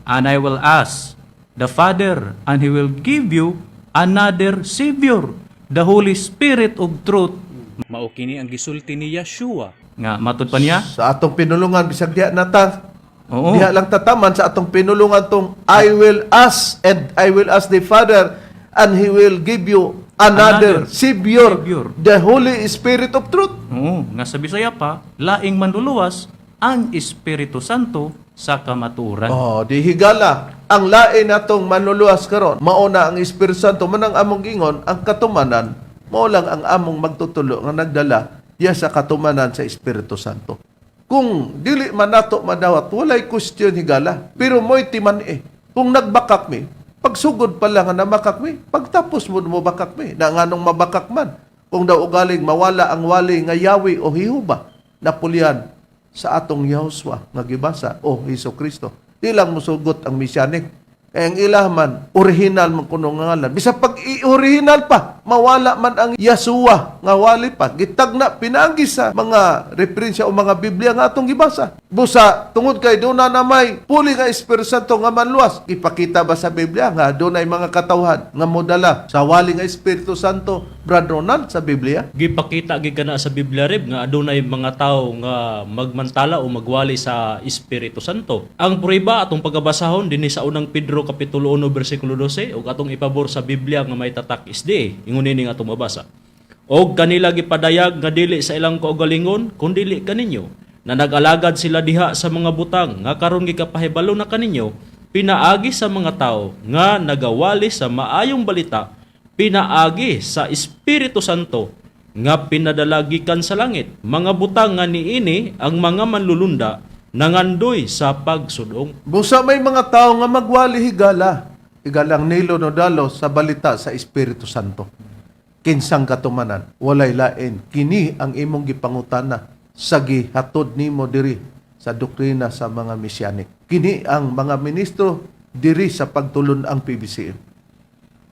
And I will ask the Father, and He will give you another Savior, the Holy Spirit of truth." Mao kini ang gisulti ni Yeshua. Nga matud pa niya? Sa atong pinulungan, bisag diha nata. Oo. Diha lang tataman sa atong pinulungan tong "I will ask and I will ask the Father and He will give you another Another Savior, Savior. the Holy Spirit of truth." Oo, nga sa Bisaya pa, laing manluluwas, ang Espiritu Santo sa kamatuoran. Oh, di higala. Ang lain natong manluluwas karon, mao na ang Espiritu Santo man ang among gingon, ang katumanan, mao lang ang among magtutulo nga nagdala diya sa katumanan sa Espiritu Santo. Kung dili man nato madawat, walay question, higala. Pero mo'y timan eh. Kung nagbakak mi, pagsugod pa lang nga namakak mi, pagtapos mo mo bakak mi, na nganong mabakak man. Kung daw ugaling mawala ang wali nga Yahweh o Hihuba, napulian sa atong Yahushua nga gibasa o Hesus Kristo. Di lang musugot ang Mesianic. Kaya ang ila man, original man kuno nga ngalan. Bisa pag i-original pa, mawala man ang Yasua nga wali pa. Gitagna pinaagi sa mga referensya o mga Biblia nga atong gibasa. Busa, tungod kay doon na may puli nga Espiritu Santo nga manluwas. Ipakita ba sa Biblia nga doon ay mga katawhan nga modala sa wali nga Espiritu Santo, Brad Ronald, sa Biblia? Gipakita gid kana sa Biblia, Reb, nga adunay mga tawo nga magmantala o magwali sa Espiritu Santo. Ang prueba atong pagabasahon dinhi sa Unang Pedro kapitulo 1 bersikulo 12 ug atong ipabor sa Biblia nga may tatak SDA. Ingon ini nga atong mabasa. Og kanila gipadayag nga dili sa ilang kaugalingon kun dili kaninyo na nag-alagad sila diha sa mga butang nga karon gikapahibalo na kaninyo pinaagi sa mga tawo nga nagawali sa maayong balita pinaagi sa Espiritu Santo nga pinadala gikan sa langit, mga butang nga niini ang mga manlulunda nangandoy sa pagsudong. Busa may mga tao nga magwali higala. Higalang Nilo Nodalo sa balita sa Espiritu Santo. Kinsang katumanan, walay lain. Kini ang imong gipangutana sa gihatod nimo diri sa doktrina sa mga Mesianik. Kini ang mga ministro diri sa pagtulon ang PBCM.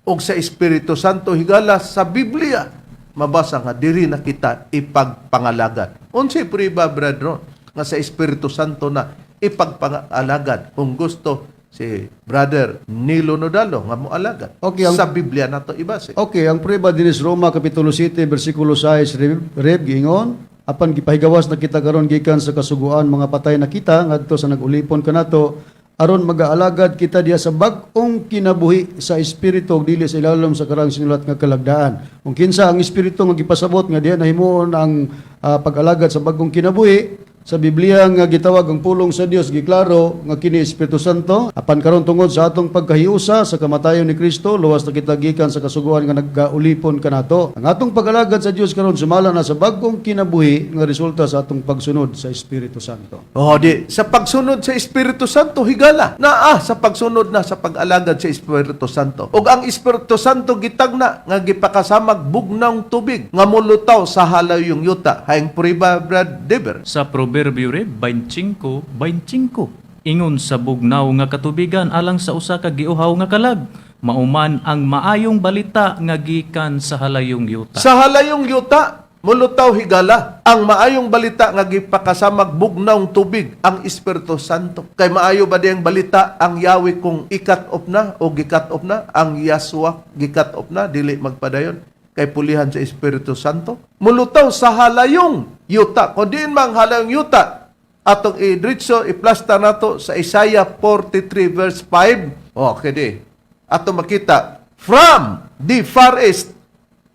Og sa Espiritu Santo higala sa Biblia mabasa nga diri na kita ipagpangalagan. Unsay priba, brethren, nga sa Espiritu Santo na ipagpangalagan kung gusto si Brother Nilo Nodalo nga moalagad? Okay, sa Biblia nato ibase. Okay, ang prueba dinis Roma kapitulo 7 bersikulo 6, Reb, Reb giingon, apan gipahigawas na kita karon gikan sa kasuguan, mga patay na kita ngadto sa nag-ulipon kanato aron magaalagad kita diha sa bag-ong kinabuhi sa espiritu ug dili sa ilalom sa karang sinulat nga kalagdaan. Kung kinsa ang espiritu nga gipasabot nga diha nahimuon ang pag-alagad sa bag-ong kinabuhi sa Biblia nga gitawag ang pulong sa Dios, giklaro nga kini Espiritu Santo. Apan karon tungod sa atong pagkahiusa sa kamatayon ni Kristo, luwas na kita gikan sa kasuguan nga naggaulipon kanato. Ang atong pag-alagad sa Dios karon sumala na sa bag-ong kinabuhi nga resulta sa atong pagsunod sa Espiritu Santo. Oh, di sa pagsunod sa Espiritu Santo higala. Naa sa pagsunod na sa pag-alagad sa Espiritu Santo. Ug ang Espiritu Santo gitagna nga gipakasamag bugnawng tubig nga molutaw sa halayong yuta. Haing prueba, Brad Dever. Sa Proverbio, Reb, 25:25. Ingon sa bugnaw nga katubigan alang sa usa ka giuhaw nga kalag, mauman ang maayong balita nga gikan sa halayong yuta. Sa halayong yuta, mulutaw higala ang maayong balita nga gipakasamag bugnawng tubig ang Espiritu Santo. Kay maayo ba diyang balita ang Yahweh kung i-cut off na o gi-cut off na ang Yaswa, gi-cut off na dili magpadayon kay pulihan sa Espiritu Santo? Mulutaw sa halayong yuta. Kung diin mang halayong yuta, atong idritso iplasta nato sa Isaiah 43 verse 5. Okay di. Ato makita, "From the far east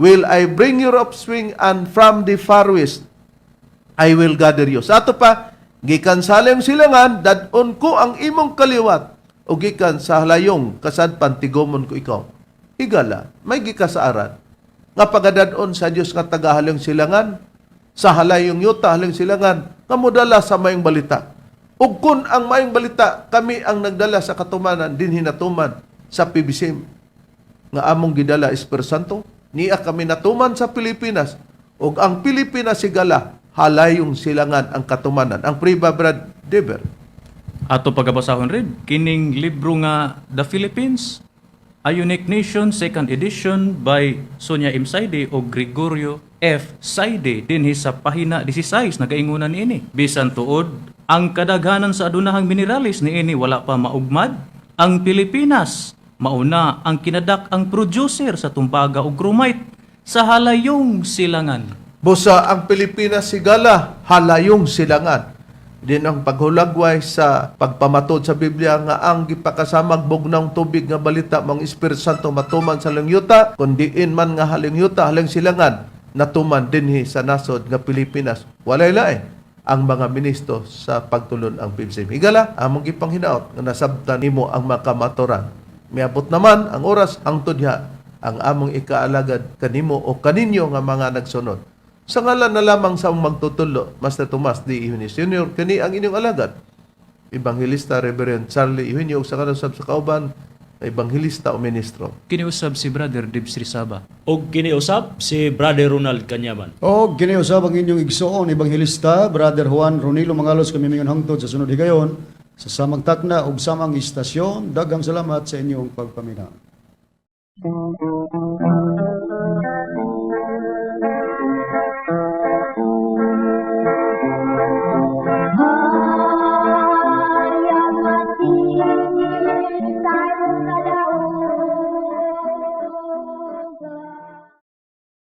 will I bring your offspring and from the far west I will gather you." Sa ato pa, "Gikan sa halayong silangan, dad-on ko ang imong kaliwat, o gikan sa halayong kasadpan, tigomon ko ikaw." Higala, may gikasaaran nga pagadad-on sa Dios nga taga halayong silangan, sa halayong yuta, halayong silangan, nga modala sa mayong balita. Ug kun ang mayong balita, kami ang nagdala sa katumanan, din hinatuman sa PBCM nga among gidala Espiritu Santo, niya kami natuman sa Pilipinas ug ang Pilipinas higala halayong silangan ang katumanan. Ang priba, Brad Dever. Ato pagabasahon, Reb, kining libro nga The Philippines, A Unique Nation, Second Edition by Sonia M. Saide o Gregorio F. Saide dinhi sa pahina 16 nagaingunan niini. Bisan tuod ang kadaghanan sa adunahang minerales niini wala pa maugmad, ang Pilipinas mauna ang kinadak-ang producer sa tumbaga ug chromite sa halayong silangan. Busa ang Pilipinas higala halayong silangan. Din ang paghulagway sa pagpamatod sa Biblia nga ang gipakasamag bugnawng tubig nga balita mang Espiritu Santo matuman sa yuta, kun diin man nga halayong yuta, halayong silangan, natuman dinhi sa nasod nga Pilipinas. Walay lain ang mga ministro sa pagtulon ang PBCM. Higala, among gipanghinaot nga nasabtan nimo ang makamaturan. Miabot naman ang oras hangtod diha ang among ikaalagad kanimo o kaninyo nga mga nagsunod. Sa ngalan na lamang sa among magtutulo, Master Tomas D. Eugenio Sr., kani ang inyong alagad, Evangelista Reverend Charlie Eugenio, ug sa kanang sab sa kauban, Ebanghilista o ministro. Kini usab si Brother Dibs Rizaba. Og kini usab si Brother Ronald Kanyaman. O kini usab ang inyong igsoon Ebanghelista Brother Juan Ronilo Mangalos, kami mingon hangtod sa sunod higayon sa samang takna ug samang istasyon. Daghang salamat sa inyong pagpaminaw.